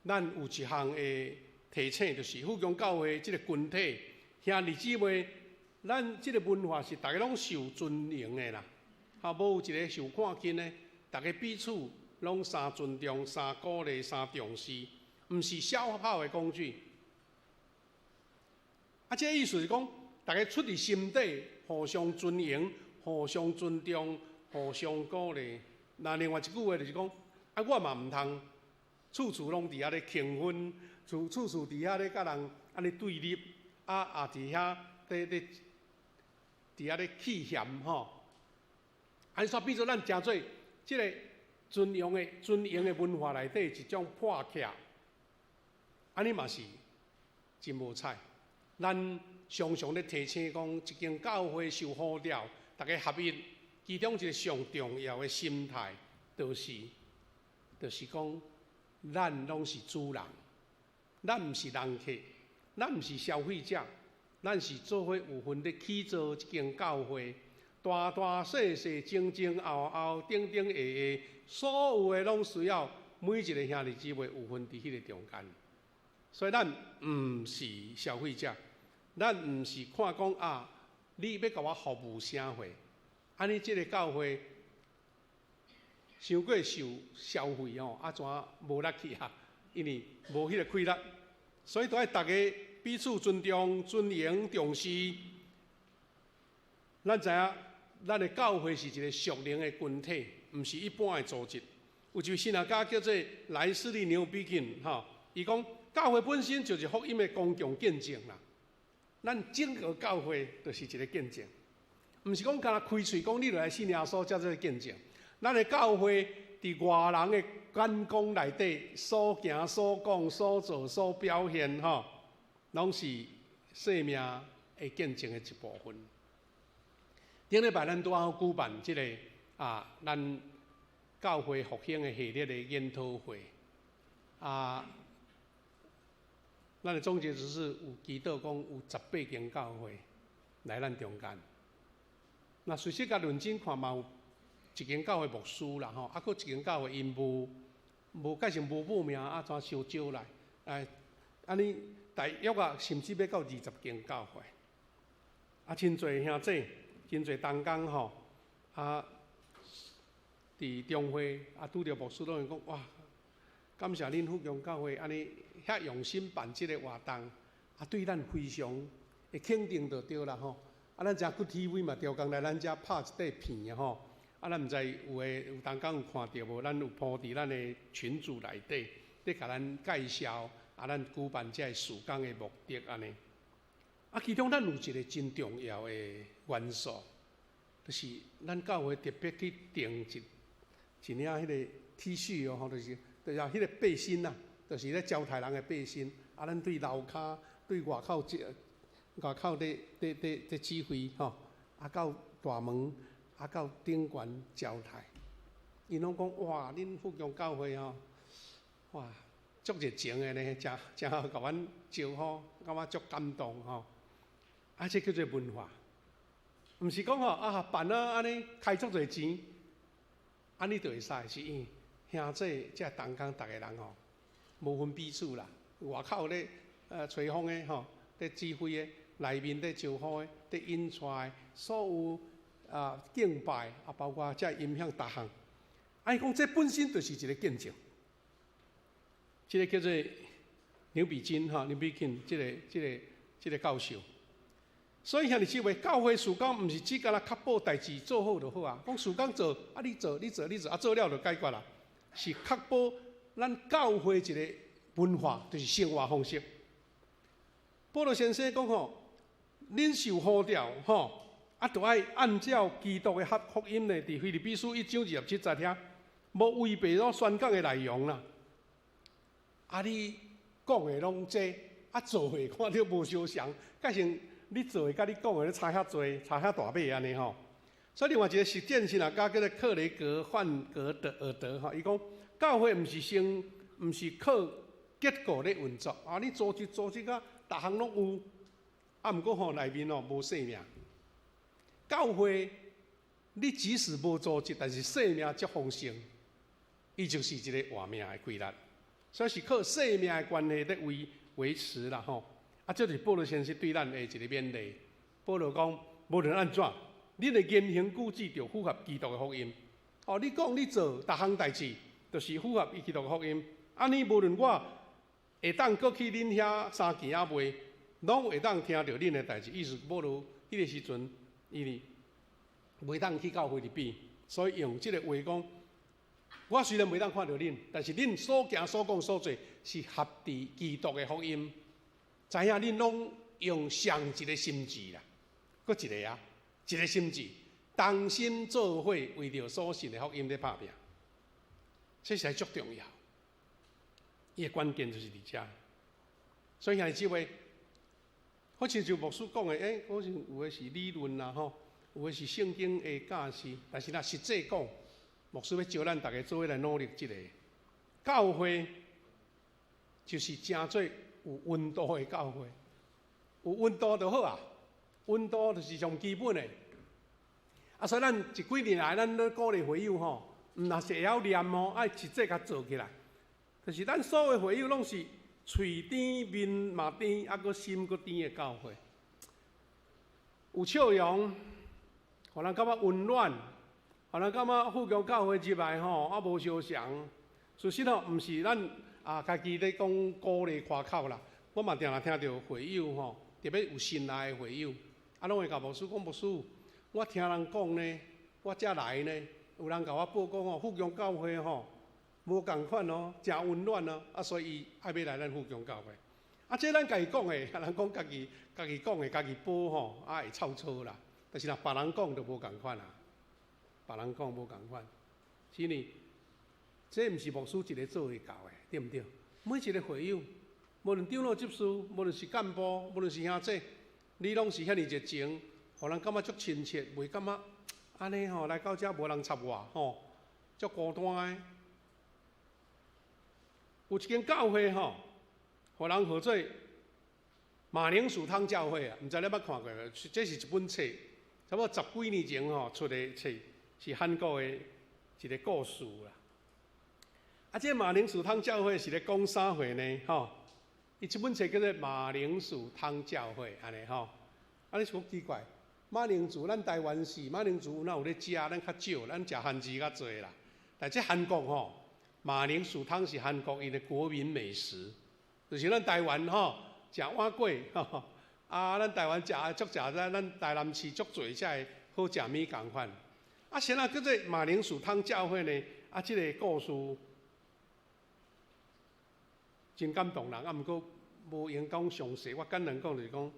咱有一項的提醒，就是富強教會這個群體兄弟姊妹，咱這個文化是逐家攏受尊榮的啦，哈，無有一個受看輕的，逐家彼此攏相尊重、相鼓勵、相重視，毋是消耗的工具。啊，這個意思是講，逐家出佇心底互相尊榮、互相尊重、互相鼓勵。那另外一句話就是講，啊，我嘛毋通處處攏佇遐咧評分，處處處佇遐咧佮人按呢對立，啊也佇遐咧咧佇遐咧起嫌吼。按煞變做咱誠做這個尊榮的尊榮的文化內底一種破拆，按呢嘛是真無彩。咱常常咧提醒講，一間教會受呼召，逐家合一，其中一個上重要的心態，就是講，咱攏是主人，咱毋是人客，咱毋是消費者，咱是做伙有份咧起造這間教會，大大細細、前前後後、頂頂下下，所有的攏需要每一個兄弟姊妹有份佇彼個中間。所以咱毋是消費者，咱毋是看講啊，你欲共我服務啥貨，按呢這個教會傷過受消費吼，啊怎無力氣啊？因為無彼個氣力，所以都愛逐家彼此尊重、尊榮、重視。咱知影，咱的教會是一個屬靈的群體，毋是一般的組織。有一位神學家叫做萊斯利紐比金，吼，伊講教會本身就是福音的公共見證啦。咱整個教會就是一個見證，毋是講干焦開喙講你著來信耶穌才做見證。咱的教會佇外人的眼光內底，所行所講所做所表現，吼，攏是生命的見證的一部分。頂禮拜咱拄好舉辦這個啊，咱教會復興的系列的研討會啊，咱的總結就是有祈禱講有18間教會來咱中間。那事實共認真看嘛，有一間教會牧師啦吼，啊，閣一間教會𪜶無無蓋成無報名，啊，怎傷少來？哎，按呢大約啊，甚至欲到20間教會。啊，真濟兄弟，真濟同工吼，啊，佇中會啊，拄著牧師攏會講哇，感謝恁富強教會按呢遐用心辦這個活動，啊，對咱非常會肯定就對啦吼。啊，咱遮骨 TV 嘛，調工來咱遮拍一塊片吼。啊，咱毋知有的有同工有看著無？咱有鋪佇咱的群組內底，咧共咱介紹啊，咱舉辦這个事工的目的按呢。啊，其中咱有一個真重要的元素，就是咱教會特別去訂一一領彼個 T 恤哦，吼，就是彼個背心啦，就是咧招待人的背心。啊，咱對樓跤、對外口這外口咧咧咧咧指揮吼，啊到大門，啊到頂懸招待。𪜶攏講哇，恁富強教會吼，哇，足熱情的呢，誠誠好共阮招呼，感覺足感動吼。啊，這叫做文化，毋是講吼啊辦啊按呢開足濟錢，按呢就會使，是因為兄弟這同工逐个人吼，無分彼此啦。外口咧吹風的吼，咧指揮的，內面咧招呼的，咧引帶的，所有啊敬拜啊，包括這音響逐項。啊，伊講這本身就是一個見證，這個叫做紐比金吼，紐比金這個教授。所以兄弟姊妹，教會事工毋是只干焦確保代誌做好就好啊。講事工做，啊你做，你做，你做，啊做了就解決啦。是確保咱教會一個文化，就是生活方式。保羅先生講吼，恁受呼召吼，啊，著愛按照基督的福音呢，佇腓立比書1章27節遐，無違背所宣講的內容啦。啊，你講的攏這，啊做的看著無相像，改成你做的佮你講的差遐濟，差遐大碼按呢吼。所以另外一個實踐神學家叫做克雷格范格德爾德吼，伊講教會毋是先，毋是靠結構咧運作啊，你組織組織啊，逐項攏有，啊，毋過吼內面吼無生命。教會你即使無組織，但是生命足豐盛，伊就是一個活命的規律。所以是靠生命的關係咧維維持啦吼。啊，這是保羅先生對咱的一個勉勵。保羅講，無論按怎，恁的言行舉止著符合基督的福音。哦，你講你做逐項代誌，就是符合基督的福音。按呢，無論我會當閣去恁遐相見抑未，攏會當聽著恁的代誌。意思保羅彼個時陣，伊袂當去到腓立比，所以用這個話講。我雖然袂當看著恁，但是恁所行所講所做是合佇基督的福音。知影恁攏用上一個心志啦，閣一個啊，一個心志，同心做伙為著所信的福音咧拍拚，這實在足重要。伊的關鍵就是佇遮。所以兄弟姊妹，好親像牧師講的，好像有的是理論啦吼，有的是聖經的教示，但是若實際講，牧師欲招咱逐家做伙來努力，這個教會就是成做有溫度的教會，有溫度就好啊，溫度就是上基本的。啊，所以咱這幾年來，咱咧鼓勵會友吼，毋若是會曉念哦，愛實際共做起來。就是咱所有會友攏是喙甜面嘛甜，啊閣心閣甜的教會，有笑容，予人感覺溫暖，予人感覺富強教會入來吼，啊無相像。事實吼，毋是咱啊家己咧講鼓勵誇口啦。我嘛定定聽著會友吼，特別有新來的會友，啊攏會共牧師講，牧師，我聽人講呢，我才來呢，有人共我報講吼，富強教會吼無仝款哦，誠溫暖哦，啊所以伊愛欲來咱富強教會。啊，這咱家己講的，人講家己家己講的，家己報吼，啊會臭臭啦。但是若別人講就無仝款啊，別人講無仝款，是呢，這毋是牧師一个做會到的，對毋對？每一個會友，無論長老執事，無論是幹部，無論是兄姐，你攏是遐爾熱情，予人感覺足親切，袂感覺按呢吼來到遮無人插我吼，足孤單的。有一間教會吼，予人號做馬鈴薯湯教會啊，毋知你捌看過無？這是一本冊，差不多十幾年前吼出的冊，是韓國的一個故事啦。啊，這個馬鈴薯湯教會是咧講啥貨呢？吼，伊這本冊叫做馬鈴薯湯教會，按呢吼。啊，你是講奇怪，馬鈴薯咱台灣是馬鈴薯，哪有咧食？咱較少，咱食番薯較濟啦。但這韓國吼，馬鈴薯湯是韓國𪜶的國民美食，就是咱台灣吼食碗粿，啊，咱台灣食足食咱咱台南市足濟遮个好食物仝款。啊，啥人叫做馬鈴薯湯教會呢？啊，這個故事真感動人，啊，毋過無閒講詳細。我簡單講就是講，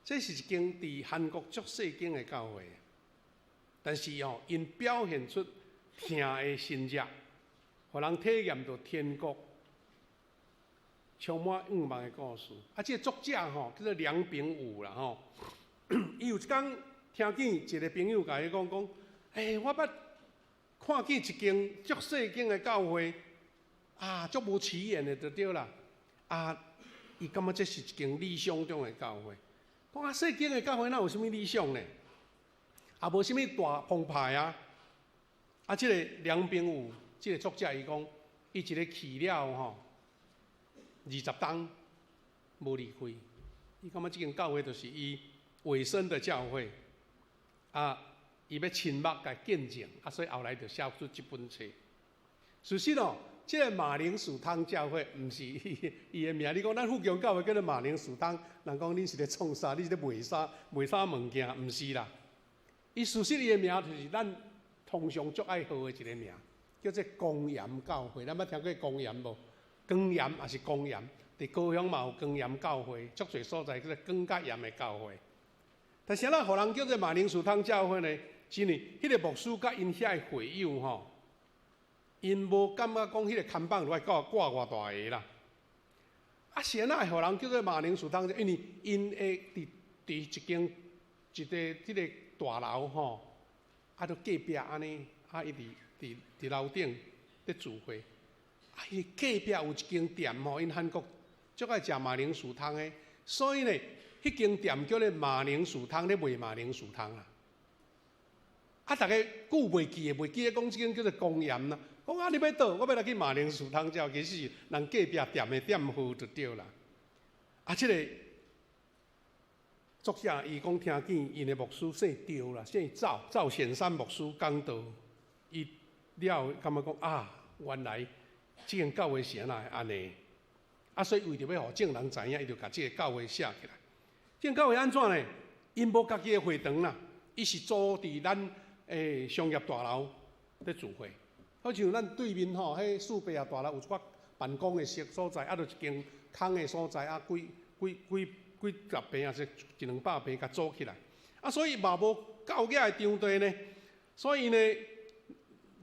這是一間佇韓國足細間的教會，但是吼，𪜶表現出疼的心熱，予人體驗著天國充滿向望的故事。啊，這個作者吼叫做梁炳武啦吼，伊有一工聽見一個朋友共伊講講，欸，我捌看見一間足細間的教會，啊，足無起眼的就對啦。啊，伊感覺這是一間理想中的教會。講啊，細間的教會哪有啥物理想呢？也無啥物大澎湃啊。啊，這個梁炳武這個作者伊講，伊一个去了吼，20冬無離開。伊感覺這間教會就是伊委身的教會。啊，伊欲親目共見證，啊，所以後來就寫出這本冊。事實哦，這个馬鈴薯湯教會毋是伊的名。你講咱富強教會叫做馬鈴薯湯，人講恁是咧創啥？你是咧賣啥？賣啥物件？毋是啦。伊事實伊的名就是咱通常足愛號的一个名，叫做光鹽教會。咱捌聽過光鹽無？光鹽抑是光鹽？佇高雄嘛有光鹽教會，足濟所在叫做光佮鹽的教會。但是按怎予人叫做馬鈴薯湯教會呢？是因為彼个牧師佮𪜶遐的會友吼，𪜶無感覺講彼个看板愛掛掛偌大个啦。啊，是按怎會予人叫做馬鈴薯湯？因為𪜶會佇一間一个這个大樓吼，啊，都隔壁按呢，啊，伊佇樓頂咧聚會。啊，伊隔壁有一間店吼，𪜶韓國足愛食馬鈴薯湯的，所以呢，彼間店叫做馬鈴薯湯，咧賣馬鈴薯湯啊。啊，逐家久袂記得，袂記得講這間叫做光鹽啦。講啊，你欲佗？我欲來去馬鈴薯湯食，其實是人隔壁店的店號就對啦。啊，這个作者伊講聽見𪜶的牧師姓趙啦，姓趙，趙顯山牧師講道，伊了後感覺講啊，原來這間教會是按怎會按呢？啊，所以為著欲予眾人知影，伊就共這个教會寫起來。這間教會按怎呢？𪜶無家己的會堂啦，伊是租佇咱商業大樓咧聚會。好像咱對面吼，彼四八仔大樓有一寡辦公的室所在，啊，就一間空的所在，啊，幾幾幾幾十坪抑是一兩百坪，共租起來。啊，所以嘛無夠額的場地呢，所以呢，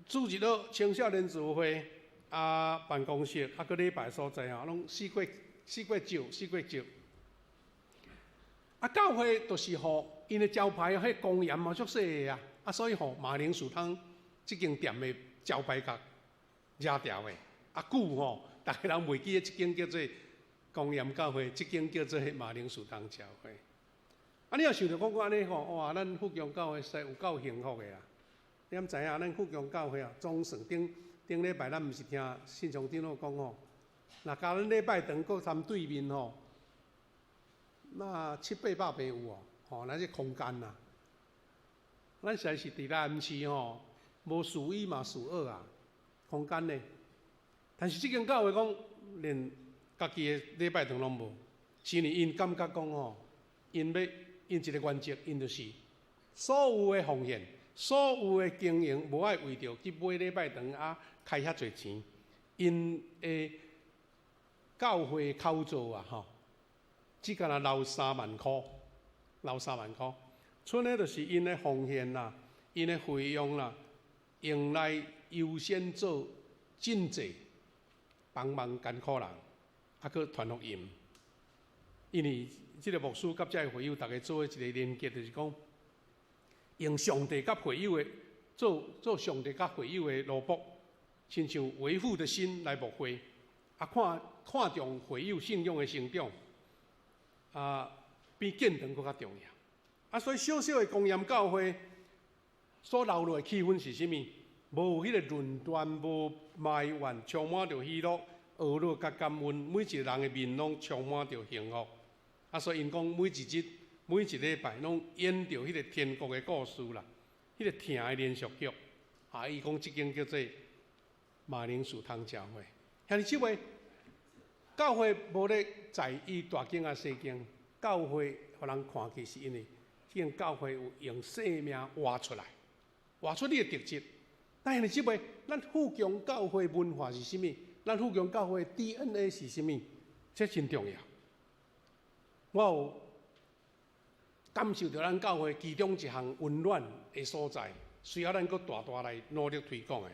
主日學青少年聚會啊，辦公室啊，閣禮拜所在吼，攏四界四界借，四界借。啊，教會就是予𪜶的招牌，彼光鹽嘛足細的啊，啊，所以予馬鈴薯湯這間店的招牌共掠牢的。啊，久吼，逐家人袂記得這間叫做光鹽教會，這間叫做馬鈴薯湯教會。啊，你若想著講講按呢吼，哇，咱富強教會實在有夠幸福的啊！你敢知影？咱富強教會啊，總算頂頂禮拜咱毋是聽信長長老講吼，若共咱禮拜堂閣參對面吼，那七八百坪有哦，吼，咱這空間啊，咱實在是佇南市吼，無數一嘛數二啊，空間呢。但是這間教會講，連家己的禮拜堂攏無，是因為𪜶感覺講吼，𪜶欲𪜶一個原則，𪜶就是所有的奉獻、所有的經營，無愛為著去買禮拜堂啊，開遐濟錢，𪜶的教會口座啊，吼，只干焦留三萬箍，留三萬箍，賰的就是𪜶的奉獻啦，𪜶的費用啦，用來優先做賑濟，幫忙艱苦人，啊，閣傳福音。因為這个牧師佮這个會友，逐家做的一个連結，就是講用上帝佮會友的做做上帝佮會友的奴僕，親像為父的心來牧會，啊，看看重會友信仰的成長，啊，比建堂閣較重要。啊，所以小小的光鹽教會所留落的氣氛是啥物？無彼个論斷，無埋怨，充滿著喜樂、呵樂佮感恩，每一个人的面攏充滿著幸福。啊，所以𪜶講每一日、每一禮拜攏演著彼个天國的故事啦，彼个疼的連續劇。啊，伊講這間叫做馬鈴薯湯教會。兄弟姊妹，教會無咧在意大間抑細間，教會予人看去是因為這間教會有用生命活出來，活出你的特質。但兄弟姊妹，咱富強教會文化是啥物？咱富強教會 DNA 是啥物？這真重要。我有感受著咱教會其中一項溫暖的所在，需要咱閣大大來努力推廣的。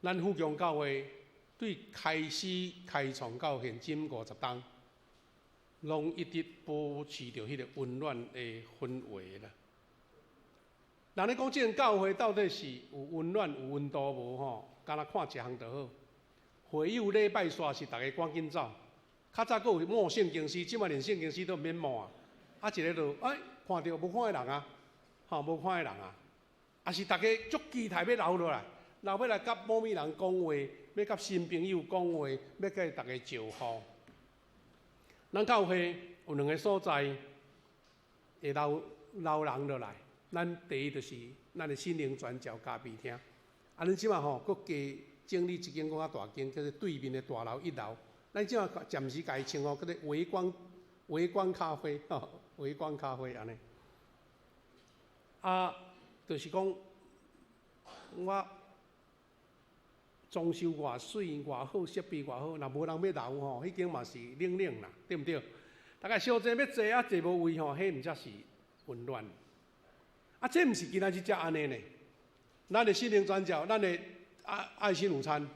咱富強教會對開始開創到現今50冬，攏一直保持著彼个溫暖的氛圍啦。人咧講，這間教會到底是有溫暖、有溫度無吼？干焦看一項就好。會友禮拜煞是逐家趕緊走。較早閣有募聖經師，這馬連聖經師都毋免募啊。啊，一个就哎，看著無看的人啊，吼，無看的人啊，啊是逐家足期待欲留落來，留欲來佮某物人講話，欲佮新朋友講話，欲佮逐家招呼。咱教會有兩个所在會留留人落來。咱第一就是咱的心靈傳教咖啡廳。啊，咱這馬吼閣加整理一間閣較大間，叫做對面的大樓一樓。咱這馬暫時共伊稱呼叫做微光微光咖啡吼，微光咖啡按呢。啊，就是講我裝修偌媠偌好，設備偌好，若無人欲留吼，彼間嘛是冷冷啦，對毋對？大概小濟欲坐啊，坐無位吼，彼毋才是溫暖。啊，這毋是今仔日才按呢呢。咱的心靈轉教，咱的愛愛心午餐，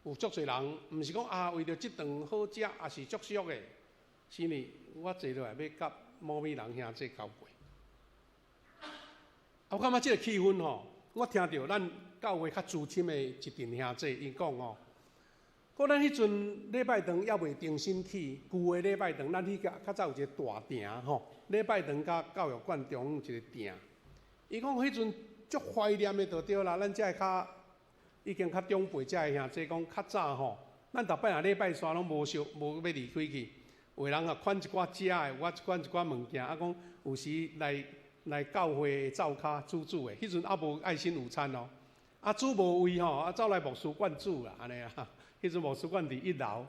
有足濟人，毋是講啊，為著這頓好食，也是足俗的。是因為我坐落來欲佮某物人兄弟交過。啊，我感覺這个氣氛吼，我聽著咱教會較資深的一陣兄弟𪜶講吼，講咱彼陣禮拜堂猶未重新起，舊的禮拜堂，咱彼個較早有一個大埕吼，禮拜堂佮教育館中間一個埕。伊講彼陣足懷念的就對啦，咱這個較已經較長輩這個兄弟講較早吼，咱逐擺若禮拜三攏無相無欲離開去，有的人啊款一寡食的，有款一寡物件，啊講有時來來教會灶跤煮煮的，彼陣猶無愛心午餐哦，啊煮無位吼，啊走來牧師館煮啦，按呢啊，彼陣牧師館佇一樓，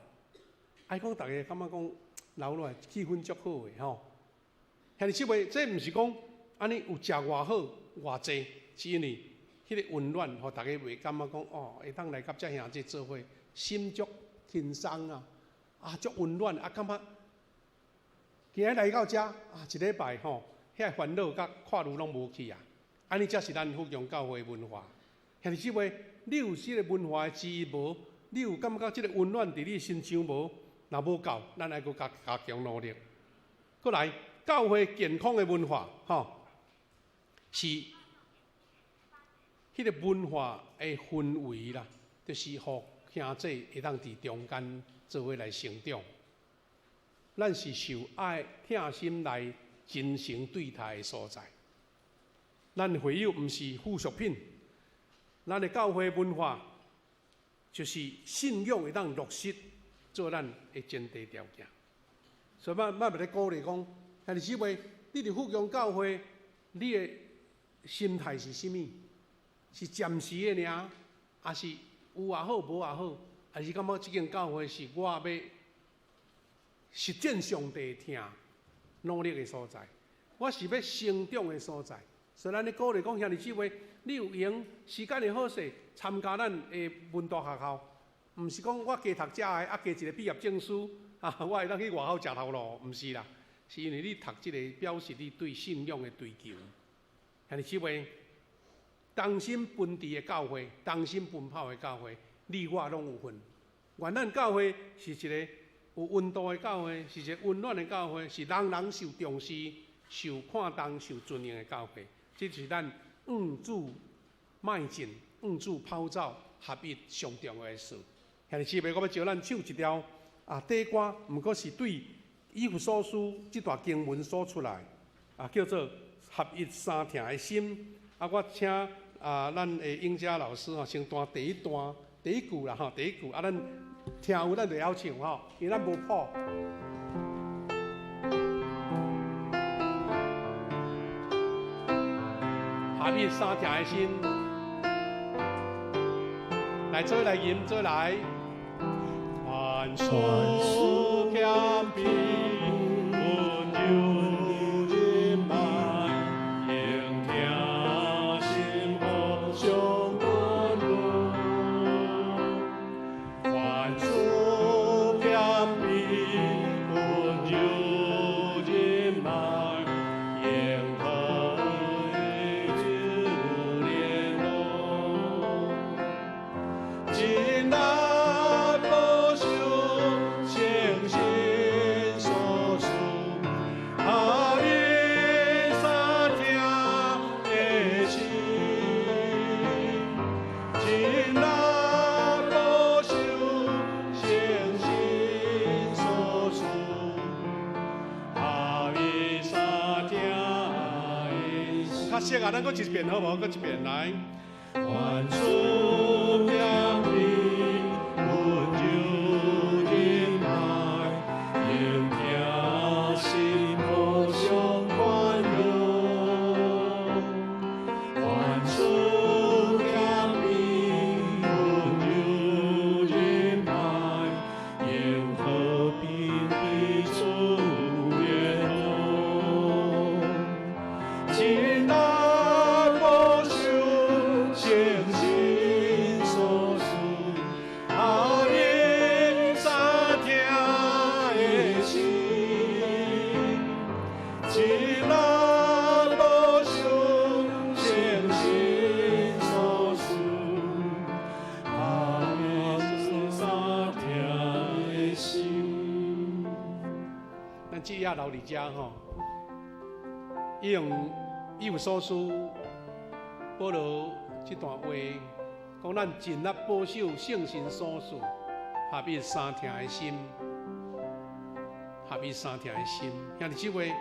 啊伊講逐家感覺講留落來氣氛足好的吼。兄弟姊妹，這毋是講按呢有食偌好偌濟，是因為彼个溫暖，予逐家袂感覺講哦，會當來佮遮兄弟做伙，心足輕鬆啊，啊足溫暖啊，感覺今日來到遮啊，一禮拜吼，遐煩惱佮闊慮攏無去啊，按呢才是咱富強教會文化。兄弟姊妹，你有這个文化的支持無？你有感覺這个溫暖佇你身上無？若無夠，咱愛閣加加強努力。閣來，教會健康的文化，吼，是彼个文化的氛圍啦，就是予兄弟會當佇中間做伙來成長。咱是受愛疼心來真誠對待的所在。咱會友毋是附屬品，咱的教會文化就是信仰會當落實做咱的前提條件。所以，我我欲咧鼓勵講，兄弟姊妹，你佇富強教會，你的心態是啥物？是暫時的爾，抑是有也好，無也好，還是感覺這間教會是我欲實踐上帝疼努力的所在？我是欲成長的所在。所以，咱咧鼓勵講，兄弟姊妹，你有閒時間會好勢，參加咱的門徒學校，毋是講我加讀遮的，啊加一个畢業證書，啊，我會當去外口食頭路，毋是啦，是因為你讀這个表示你對信仰的追求。兄弟姊妹，同心奔馳的教會，同心奔跑的教會，你我攏有份。願咱教會是一个有溫度的教會，是一个溫暖的教會，是人人受重視、受看重、受尊榮的教會。這是咱向主邁進、向主跑走合一上重要的事。兄弟姊妹，我欲招咱唱一條啊短歌，毋過是對以弗所書這段經文所出來啊，叫做合一相疼的心。啊，我請啊咱的英佳老師吼，先彈第一段第一句啦吼，第一句啊，咱聽有咱就曉唱吼，因為咱無譜。合一相疼的心，來做來吟做來。凡事謙卑，溫柔忍耐，用疼心互相寬容。凡事謙卑，溫柔忍耐，用疼心聯絡。盡力保守聖神所賜，合一相疼的心。盡力保守聖神所賜，合一相疼的心。較熟啊，咱閣一遍好無？閣一遍來。凡事謙卑，溫柔忍耐，用疼心互相寬容。凡事謙卑，溫柔留佇遮吼。伊用以弗所書保羅這段話，講咱盡力保守聖神所賜合一相疼的心，合一相疼的心。兄弟姊妹，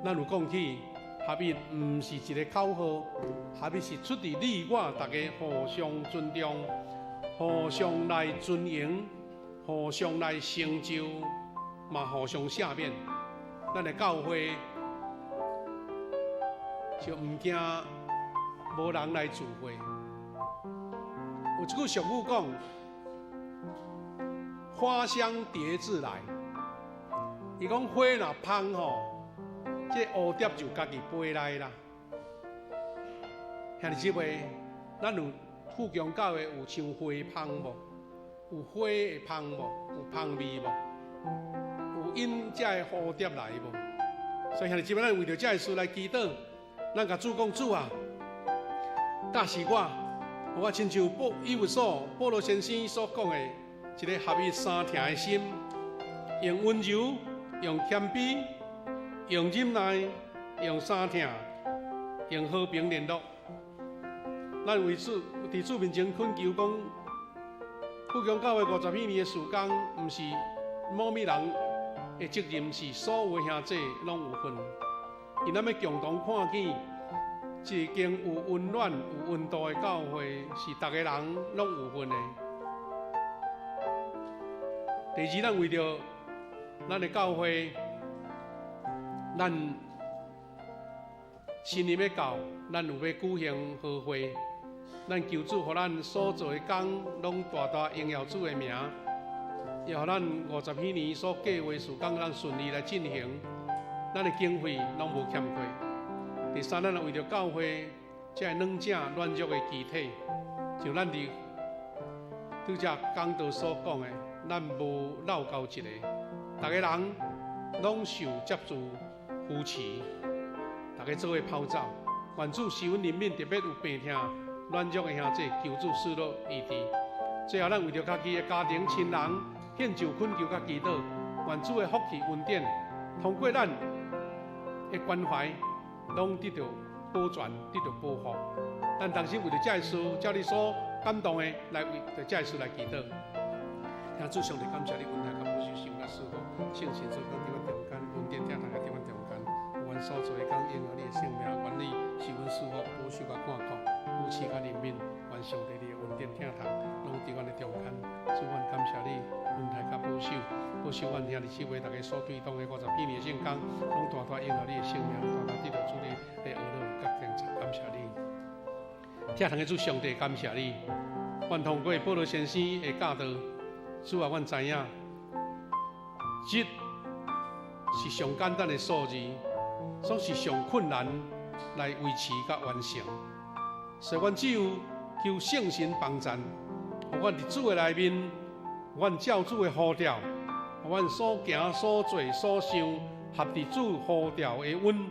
咱有講起合一，毋是一个口號，合一是出自你我逐家互相尊重、互相來尊榮、互相來成就，嘛互相赦免。咱的教會就毋驚無人來聚會。有一句俗語講：花香蝶自來。伊講花若芳吼，這蝴蝶就家己飛來啦。兄弟姊妹，咱有富強教會有像花芳無？有花會芳無？有芳味無？有引這个蝴蝶來無？所以兄弟姊妹，咱為著這个事來祈禱，咱共主講：主啊，教示我，予我親像保以弗所保羅先生所講的，一个合一相疼的心，用溫柔，用謙卑，用忍耐，用相疼，用和平聯絡。咱為主佇主面前懇求講，富強教會50幾年的事工，毋是某物人的責任，是所有的兄弟攏有份。因咱欲共同看見一間有溫暖、有溫度的教會，是逐个人攏有份的。第二，咱為著咱的教會，咱新年欲到，咱有欲舉行和會，咱求主予咱所做的工，攏大大榮耀主的名，也予咱50幾年所計劃事工，咱順利來進行，咱的經費攏無欠缺。第三，咱為著教會這个軟者軟弱的肢體，像咱佇拄才講道所講的，咱無落交一个，逐个人攏受接助扶持，逐家做伙跑走。願主施恩憐憫，特別有病痛、軟弱的兄弟，求主賜樂醫治。最後，咱為著家己的家庭親人獻上懇求佮祈禱，願主的福氣恩典，通過咱的關懷，攏得到保全，得到保護。咱同時為著這个事，照你所感動的，來為著這个事來祈禱。天主上帝，感謝你恩待佮保守，受佮賜福，聖神做工佇阮中間，恩典疼痛佇阮中間，予阮所做的工榮耀你的聖名，願你賜阮賜福，保守佮看顧，扶持佮憐憫，願上帝你的恩典疼痛，攏佇阮的中間。主，阮感謝你恩待佮保守，保守阮兄弟姊妹逐家所推動的50幾年的聖工，攏大大榮耀你的聖名，大大得到主你的恩樂佮敬讚，感謝你。疼痛的主上帝，感謝你。願通過保羅先生的教導，主啊，阮知影，一是上簡單的數字，總是上困難來維持佮完成。所以，阮只有求聖神幫贊，予阮佇主的內面，阮照主的呼召，予阮所行所做所想，合佇主呼召的允，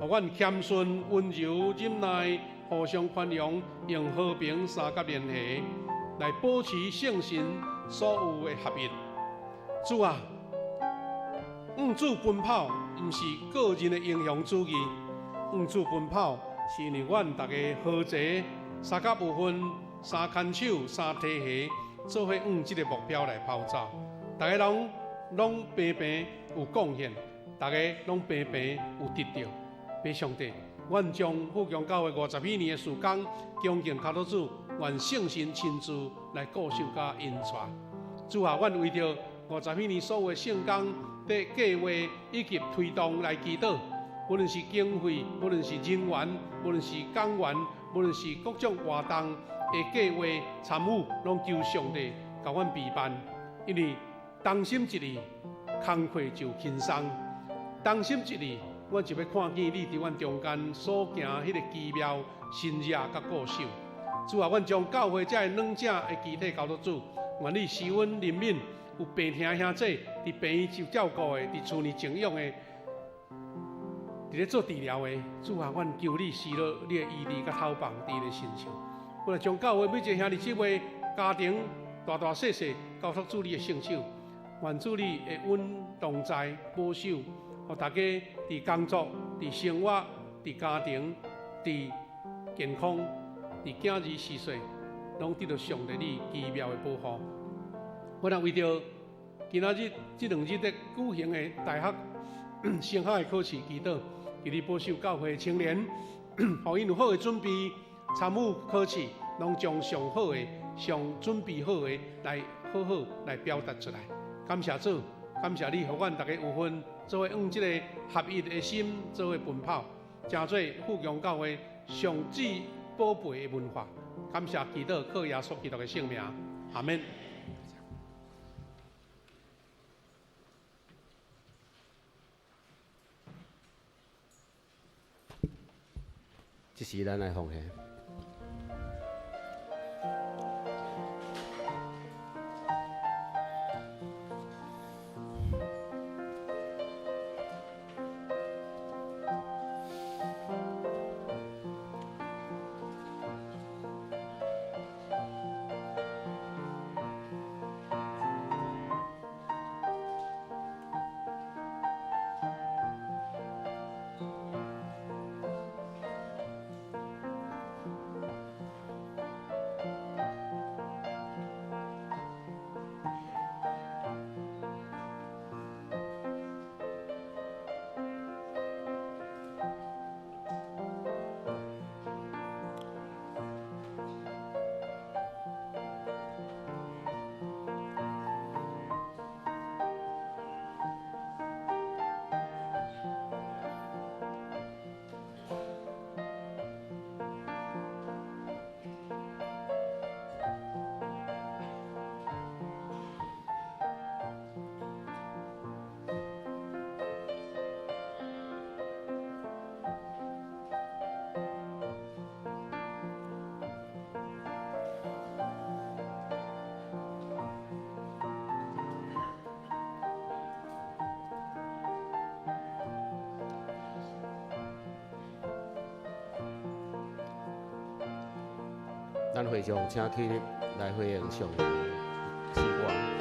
予阮謙遜、溫柔、忍耐，互相寬容，用和平相佮聯繫，來保持聖神所有的合一。主啊，向主奔跑，毋是個人的英雄主義，向主奔跑是因為阮逐家合齊，相佮有份，相牽手，相提攜，做伙向這个目標來跑走。逐家人攏平平有貢獻，逐家攏平平有得著。父上帝，阮將富強教會50幾年的事工，恭敬交託主，願聖神親自來顧守佮引帶。主啊，阮為著50幾年所有的聖工的計劃以及推動來祈禱，無論是經費，無論是人員，無論是講員，無論是各種活動的計劃參與，攏求上帝共阮備辦。因為同心一意，工課就輕鬆；同心一意，阮就欲看見你佇阮中間所行彼个奇妙神蹟佮顧守。主啊，阮將教會這个軟者的肢體交託主，願你施恩憐憫有病疼的兄弟，佇病院受照顧的，佇厝裡靜養的，佇咧做治療的。主啊，阮求你施落你的醫治佮透放佇伊的身上。阮來將教會每一个兄弟姊妹家庭大大細細交託主你的聖手，願主你的恩同在保守，予大家佇工作、佇生活、佇家庭、佇健康、佇囝兒序細，攏得到上帝你奇妙的保護。我若為著今仔日這兩日咧舉行的大學升學的考試祈禱，求你保守教會的青年，予𪜶有好的準備，參與考試，攏將上好的、上準備好的來好好來表達出來。感謝主，感謝你，予阮逐家有份，做伙用這个合一的心，做伙奔跑，成做富強教會上至寶貝的文化。感謝祈禱，靠耶穌基督的聖名，阿們。這時咱來奉獻。咱會眾請起立來回應上帝賜我。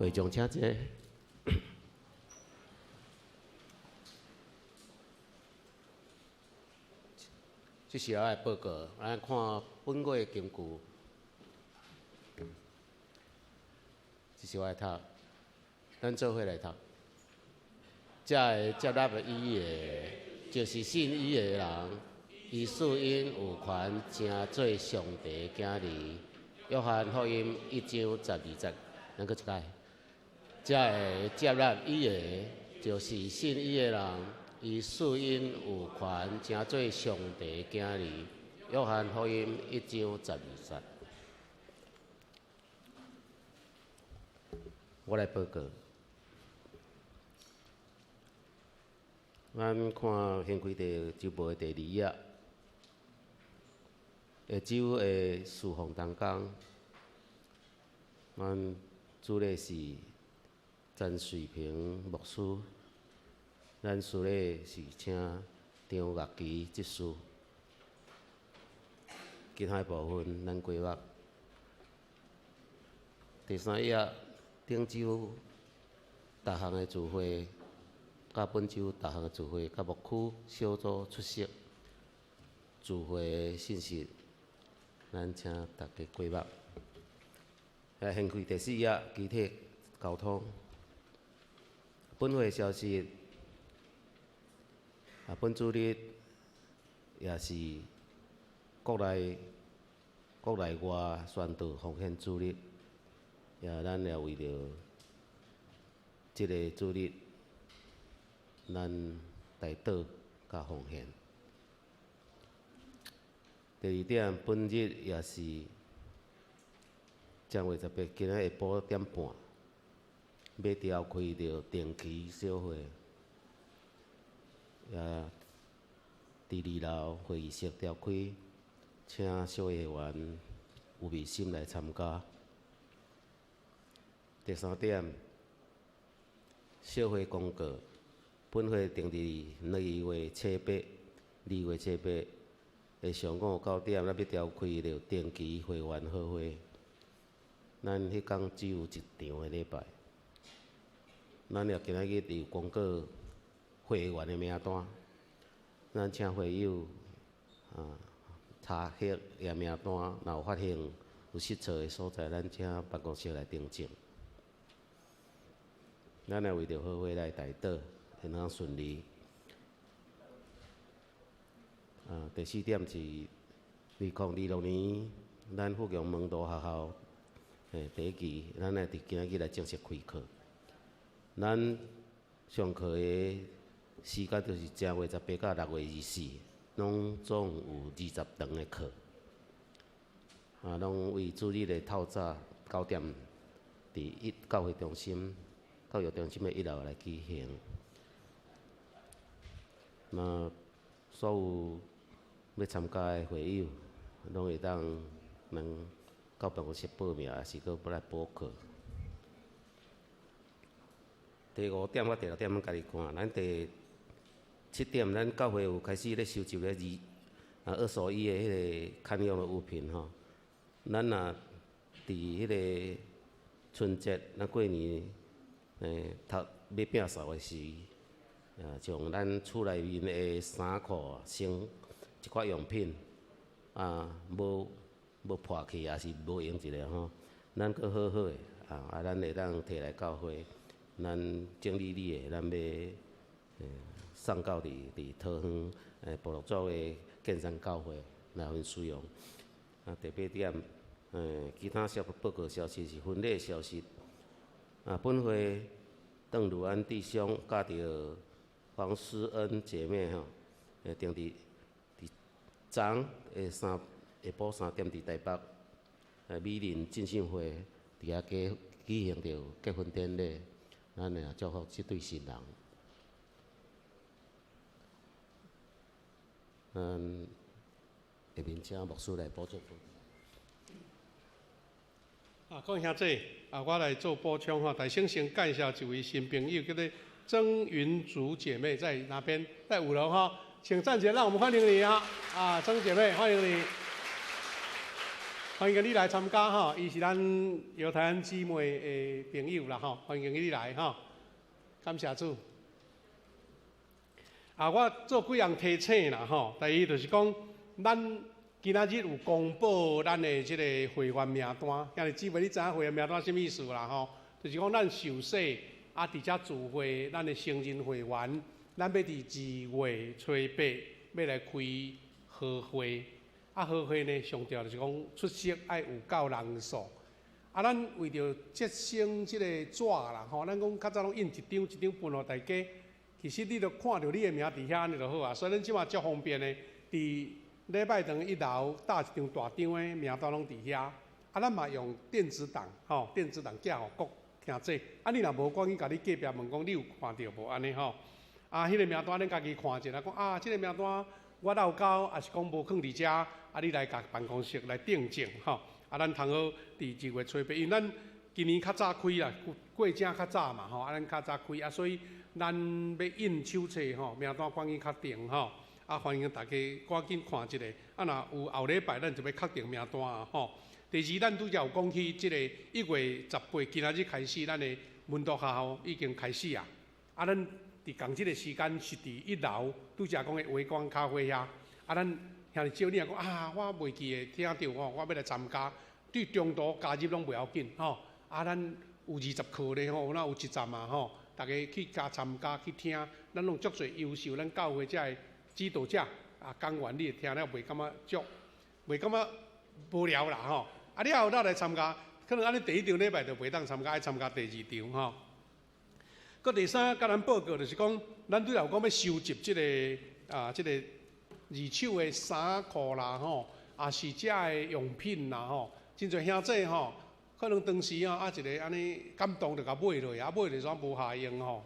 會眾請坐。這是我的報告，咱看本月的根據。這是我的讀，咱做伙來讀。才會接納伊的，就是信伊的人，伊賜𪜶有權成做上帝囝兒。約翰福音1章12節，咱閣一擺。才會接納伊的，就是信伊的人，伊賜𪜶有權成做上帝囝兒。約翰福音1章12節。我來報告。咱看掀開第周報的第二頁，下晝的侍奉同工，咱主禮是陳瑞平牧師，咱司禮是請張樂基執事。其他的部分咱規劃。第三頁，頂週逐項的聚會，佮本週逐項的聚會，佮牧區小組出席聚會的信息，咱請大家過目。來，掀開第四頁，機體交通。本會消息，啊，本主日也是國內外宣道奉獻主日，也咱也為著這个主日，咱代禱佮奉獻。第二點，本日也是正月十八，今仔下晡點半，欲召開著定期小會，也佇二樓會議室召開，請小會員有愛心來參加。第三點，小會公告，本會定佇二月初八，二月初八的上午九點，咱欲召開著定期會員好會。咱彼工只有一場的禮拜。咱也今仔日有公告會員的名單，咱請會友查核伊名單，若有發現有失錯的所在，咱請辦公室來訂正。咱來為著好會來代禱，會當順利。第四點是2026年，咱富強門徒學校第一期，咱來佇今仔日來正式開課。咱上課的時間就是正月十八到六月24，攏總有20堂的課。攏為主日的透早九點，佇一教會中心、教育中心的一樓來舉行。那所有欲參加的會友，攏會當能到辦公室報名，抑是閣欲來補課。第五點佮第六點，咱家己看。咱第七點，咱教會有開始咧收集咧二手衣的彼个堪用的物品吼。咱若佇彼个春節，咱過年，頭欲摒掃的時，將咱厝內面的衫褲、衫一寡用品，無無破去，抑是無用一下吼，咱閣好好的，咱會當提來教會，咱整理理的，咱欲送到佇桃園部落組的建山教會來予𪜶使用。第八點，其他小報告消息是婚禮消息。本會鄧汝安弟兄佮著黃思恩姐妹吼，定佇佇昨下下晡3點佇台北美林浸信會佇遐舉行著結婚典禮，咱也祝福這對新人。咱下面請牧師來補充。各位兄弟，我來做補充吼。大先先介紹一位新朋友，叫做曾雲竹姐妹，在哪邊？在五樓哈，請站起來，讓我們歡迎你啊！曾姐妹，歡迎你，歡迎你來參加哈。伊是咱猶太安姊妹的朋友啦吼，歡迎你來哈。感謝主。我做幾項提醒啦吼。第一就是講，咱今仔日有公布咱的這個會員名單，兄弟姊妹，你知影會員名單啥物意思啦吼？就是講咱受洗佇遮聚會，咱的成人會員，咱欲佇二月初八欲來開合會。合會呢，上重要就是講出席愛有夠人數。咱為著節省這個紙啦吼，咱講較早攏印一張一張分予大家，其實你著看著你的名佇遐按呢就好啊。所以咱這馬足方便的，佇禮拜堂一樓搭一張大張的名單攏佇遐。咱嘛用電子檔，吼，電子檔寄予各兄弟。你若無，趕緊共你隔壁問講你有看著無？按呢吼。彼個名單恁家己看一下，講啊，這個名單我漏交，抑是講無囥佇遮，你來共辦公室來訂正吼。咱通好佇二月初八，因為咱今年較早開啦，過正較早嘛吼，咱較早開，所以咱欲印手冊吼，名單趕緊確定吼。歡迎大家趕緊看一下。若有後禮拜，咱就欲確定名單啊吼。第二，咱拄才有講起這個1月18，今仔日開始，咱的門徒學校已經開始啊。咱佇仝這個時間是佇一樓，拄才講的微光咖啡遐。咱兄弟姊妹，你若講啊，我袂記會聽著吼，我欲來參加，對中途加入攏袂要緊吼。咱有20課咧吼，哪有一站啊吼，大家去加參加去聽，咱攏足濟優秀，咱教會遮的指導者講員，你會聽了袂感覺足，袂感覺無聊啦吼。了後咱來參加，可能按呢第一場禮拜就袂當參加，愛參加第二場吼。閣第三，共咱報告就是講，咱拄才有講欲收集這個啊，這個二手的衫褲啦吼，也是遮的用品啦吼，真濟兄弟吼，可能當時啊，一个按呢感動就共買落，啊買落煞無下用吼，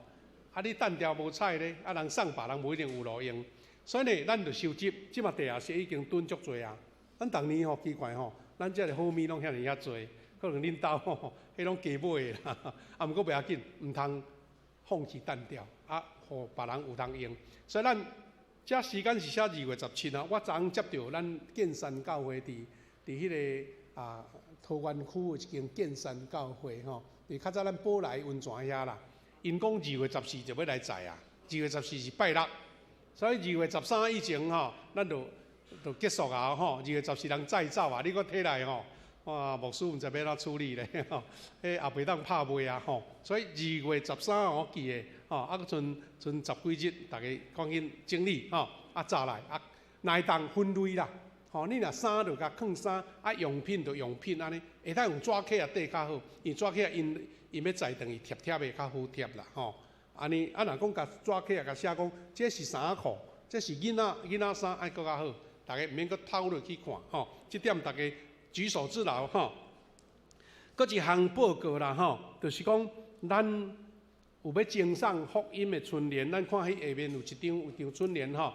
啊你單調無彩咧，啊人送別人無一定有路用，所以呢，咱就收集，這馬地下室已經囤足濟啊。咱逐年吼奇怪吼，咱遮的好物攏遐爾遐濟，可能恁兜吼，彼攏加買的啦，啊毋過袂要緊，毋通放棄單調，啊，予別人有通用，所以咱。這時間是寫2月17啊！我昨昏接著咱建山教會佇彼个啊桃園區有一間建山教會吼，佇較早咱寶來溫泉遐啦。𪜶講2月14就欲來載啊，二月十四是拜六，所以2月13以前吼，咱就結束啊吼。二月十四人載走啊，你閣提來吼，哇，牧師毋知欲按怎處理咧吼，彼也袂當拍賣啊吼。所以2月13我記得。吼，啊，閣賰賰十幾日，逐家趕緊整理吼，啊，早來啊，若會當分類啦，吼，你若衫就共囥衫，啊，用品就用品按呢，會當用紙盒仔袋較好，因為紙盒仔𪜶𪜶欲載轉去疊疊的較好疊啦，吼，按呢，啊，若講共紙盒仔共寫講，這是衫褲，這是囡仔衫，愛閣較好，逐家毋免閣偷落去看，吼，這點逐家舉手之勞，吼。閣一項報告啦，吼，就是講咱。有欲贈送福音的春聯，咱看彼下面有一張有張春聯吼，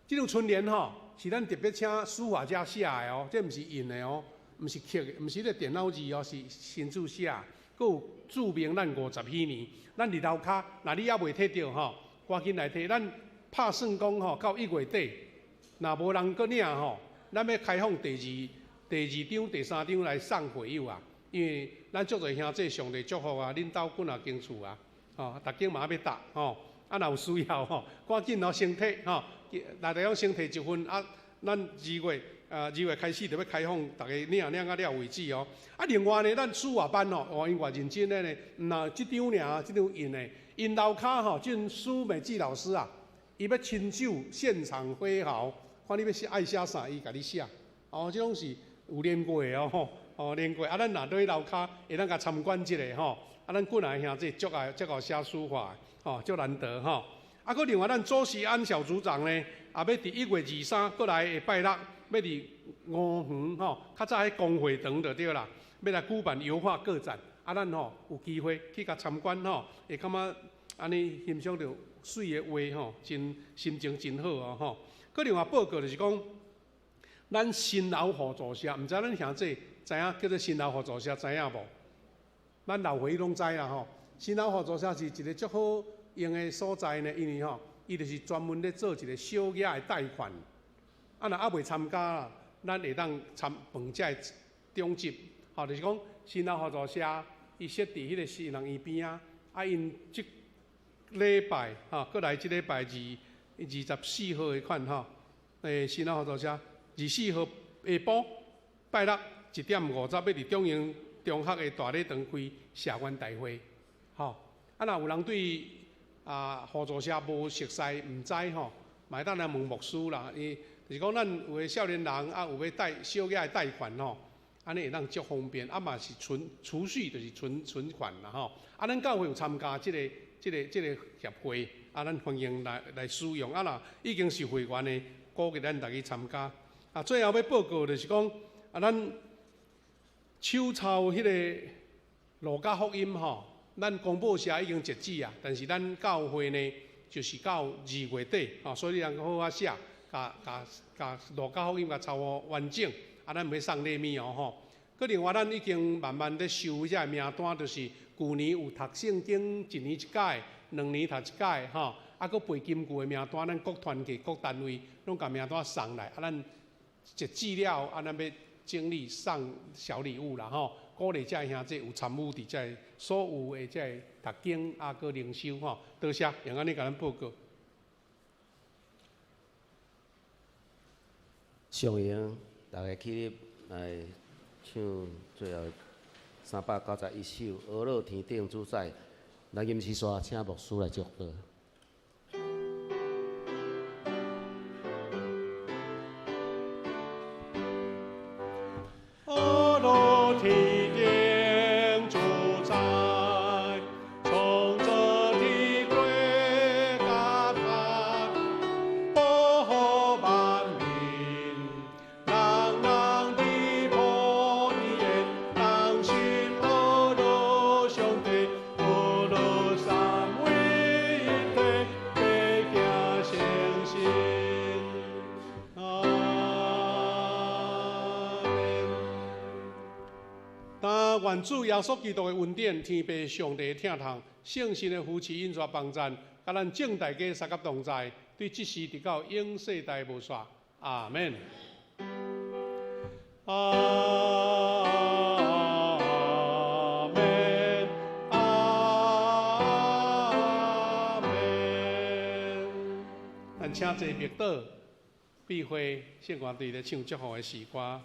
這張春聯吼是咱特別請書法家寫的哦，這毋是印的哦，毋是刻的，毋是咧電腦字哦，是親自寫。閣有註明咱50禧年，咱佇樓跤，若你猶未提著吼，趕緊來提。咱拍算講吼，到1月底，若無人閣領吼，咱欲開放第二張、第三張來送會友啊，因為咱足濟兄弟上帝祝福啊，恁兜幾若間厝啊。吼，逐間嘛欲搭吼，啊，若有需要吼，趕緊哦，先提吼，來來講先提一份啊。咱2月開始就欲開放，逐家領領甲了為止哦。啊，另外呢，咱書法班吼，哦，𪜶偌認真的呢，毋若這張爾，這張印的，𪜶樓跤吼，這蘇美智老師啊，伊欲親手現場揮毫，看你欲寫愛寫啥，伊共你寫。哦，這攏是有練過的哦，吼，哦練過。啊，咱若佇樓跤會當共參觀一下吼。啊，咱幾若兄弟足愛足會寫書法，吼，足難得吼。啊，閣另外咱周錫安小組長呢，也欲佇1月23閣來下拜六，欲佇吳園吼，較早彼公會堂就對啦，欲來舉辦油畫個展。啊，咱吼有機會去共參觀吼，會感覺按呢欣賞著媠的畫吼，真心情真好哦吼。閣另外報告就是講，咱新老互助社，毋知咱兄弟知影叫做新老互助社知影無？咱老會攏知啦吼，新老互助社是一个足好用的所在呢，因為吼，伊就是專門咧做一個小額的貸款。啊，若猶未參加啦，咱會當參問這个長執，吼，就是講新老互助社，伊設佇彼個新人院邊仔，啊，𪜶這禮拜吼，閣來這禮拜24號的款吼，新老互助社24號下晡拜六1點50，欲佇中營中學的大禮堂開社員大會，吼，啊，若有人對啊互助社無熟似、毋知吼，嘛會當來問牧師啦。伊就是講，咱有的少年人啊，有欲貸小額的貸款吼，按呢會當足方便，啊嘛是存儲蓄，就是存存款啦吼。啊，咱教會有參加這個協會，啊，咱歡迎來使用。啊，若已經是會員的，鼓勵咱逐家參加。啊，最後欲報告就是講，啊，咱。手抄彼个路加福音吼，咱公報社已經截止啊，但是咱教會呢，就是到2月底吼，所以你通好好寫，共共共路加福音共抄予完整，啊，咱欲送禮物哦吼。閣另外，咱已經慢慢咧收這个名單，就是舊年有讀聖經一年一屆，兩年讀一屆吼，啊，閣背金句的名單，咱各團體、各單位攏共名單送來，啊，咱截止了，啊，咱欲整理送小禮物啦吼，鼓勵這兄弟有參與佇這所有的這讀經啊，閣靈修吼，多謝，用按呢共咱報告。上榮，逐家起立來唱最後391首《呵咾天頂主宰》，來吟詩煞，請牧師來祝禱。呵咾天頂主宰，創造天地佮海，保願主耶穌基督的恩典、天父上帝的疼痛、聖神的扶持、引帶幫贊，佮咱眾大家相佮同在，對這時直到永世代無煞。阿門。阿門，阿門。咱請坐默禱、閉會聖歌隊咧唱祝福的詩歌。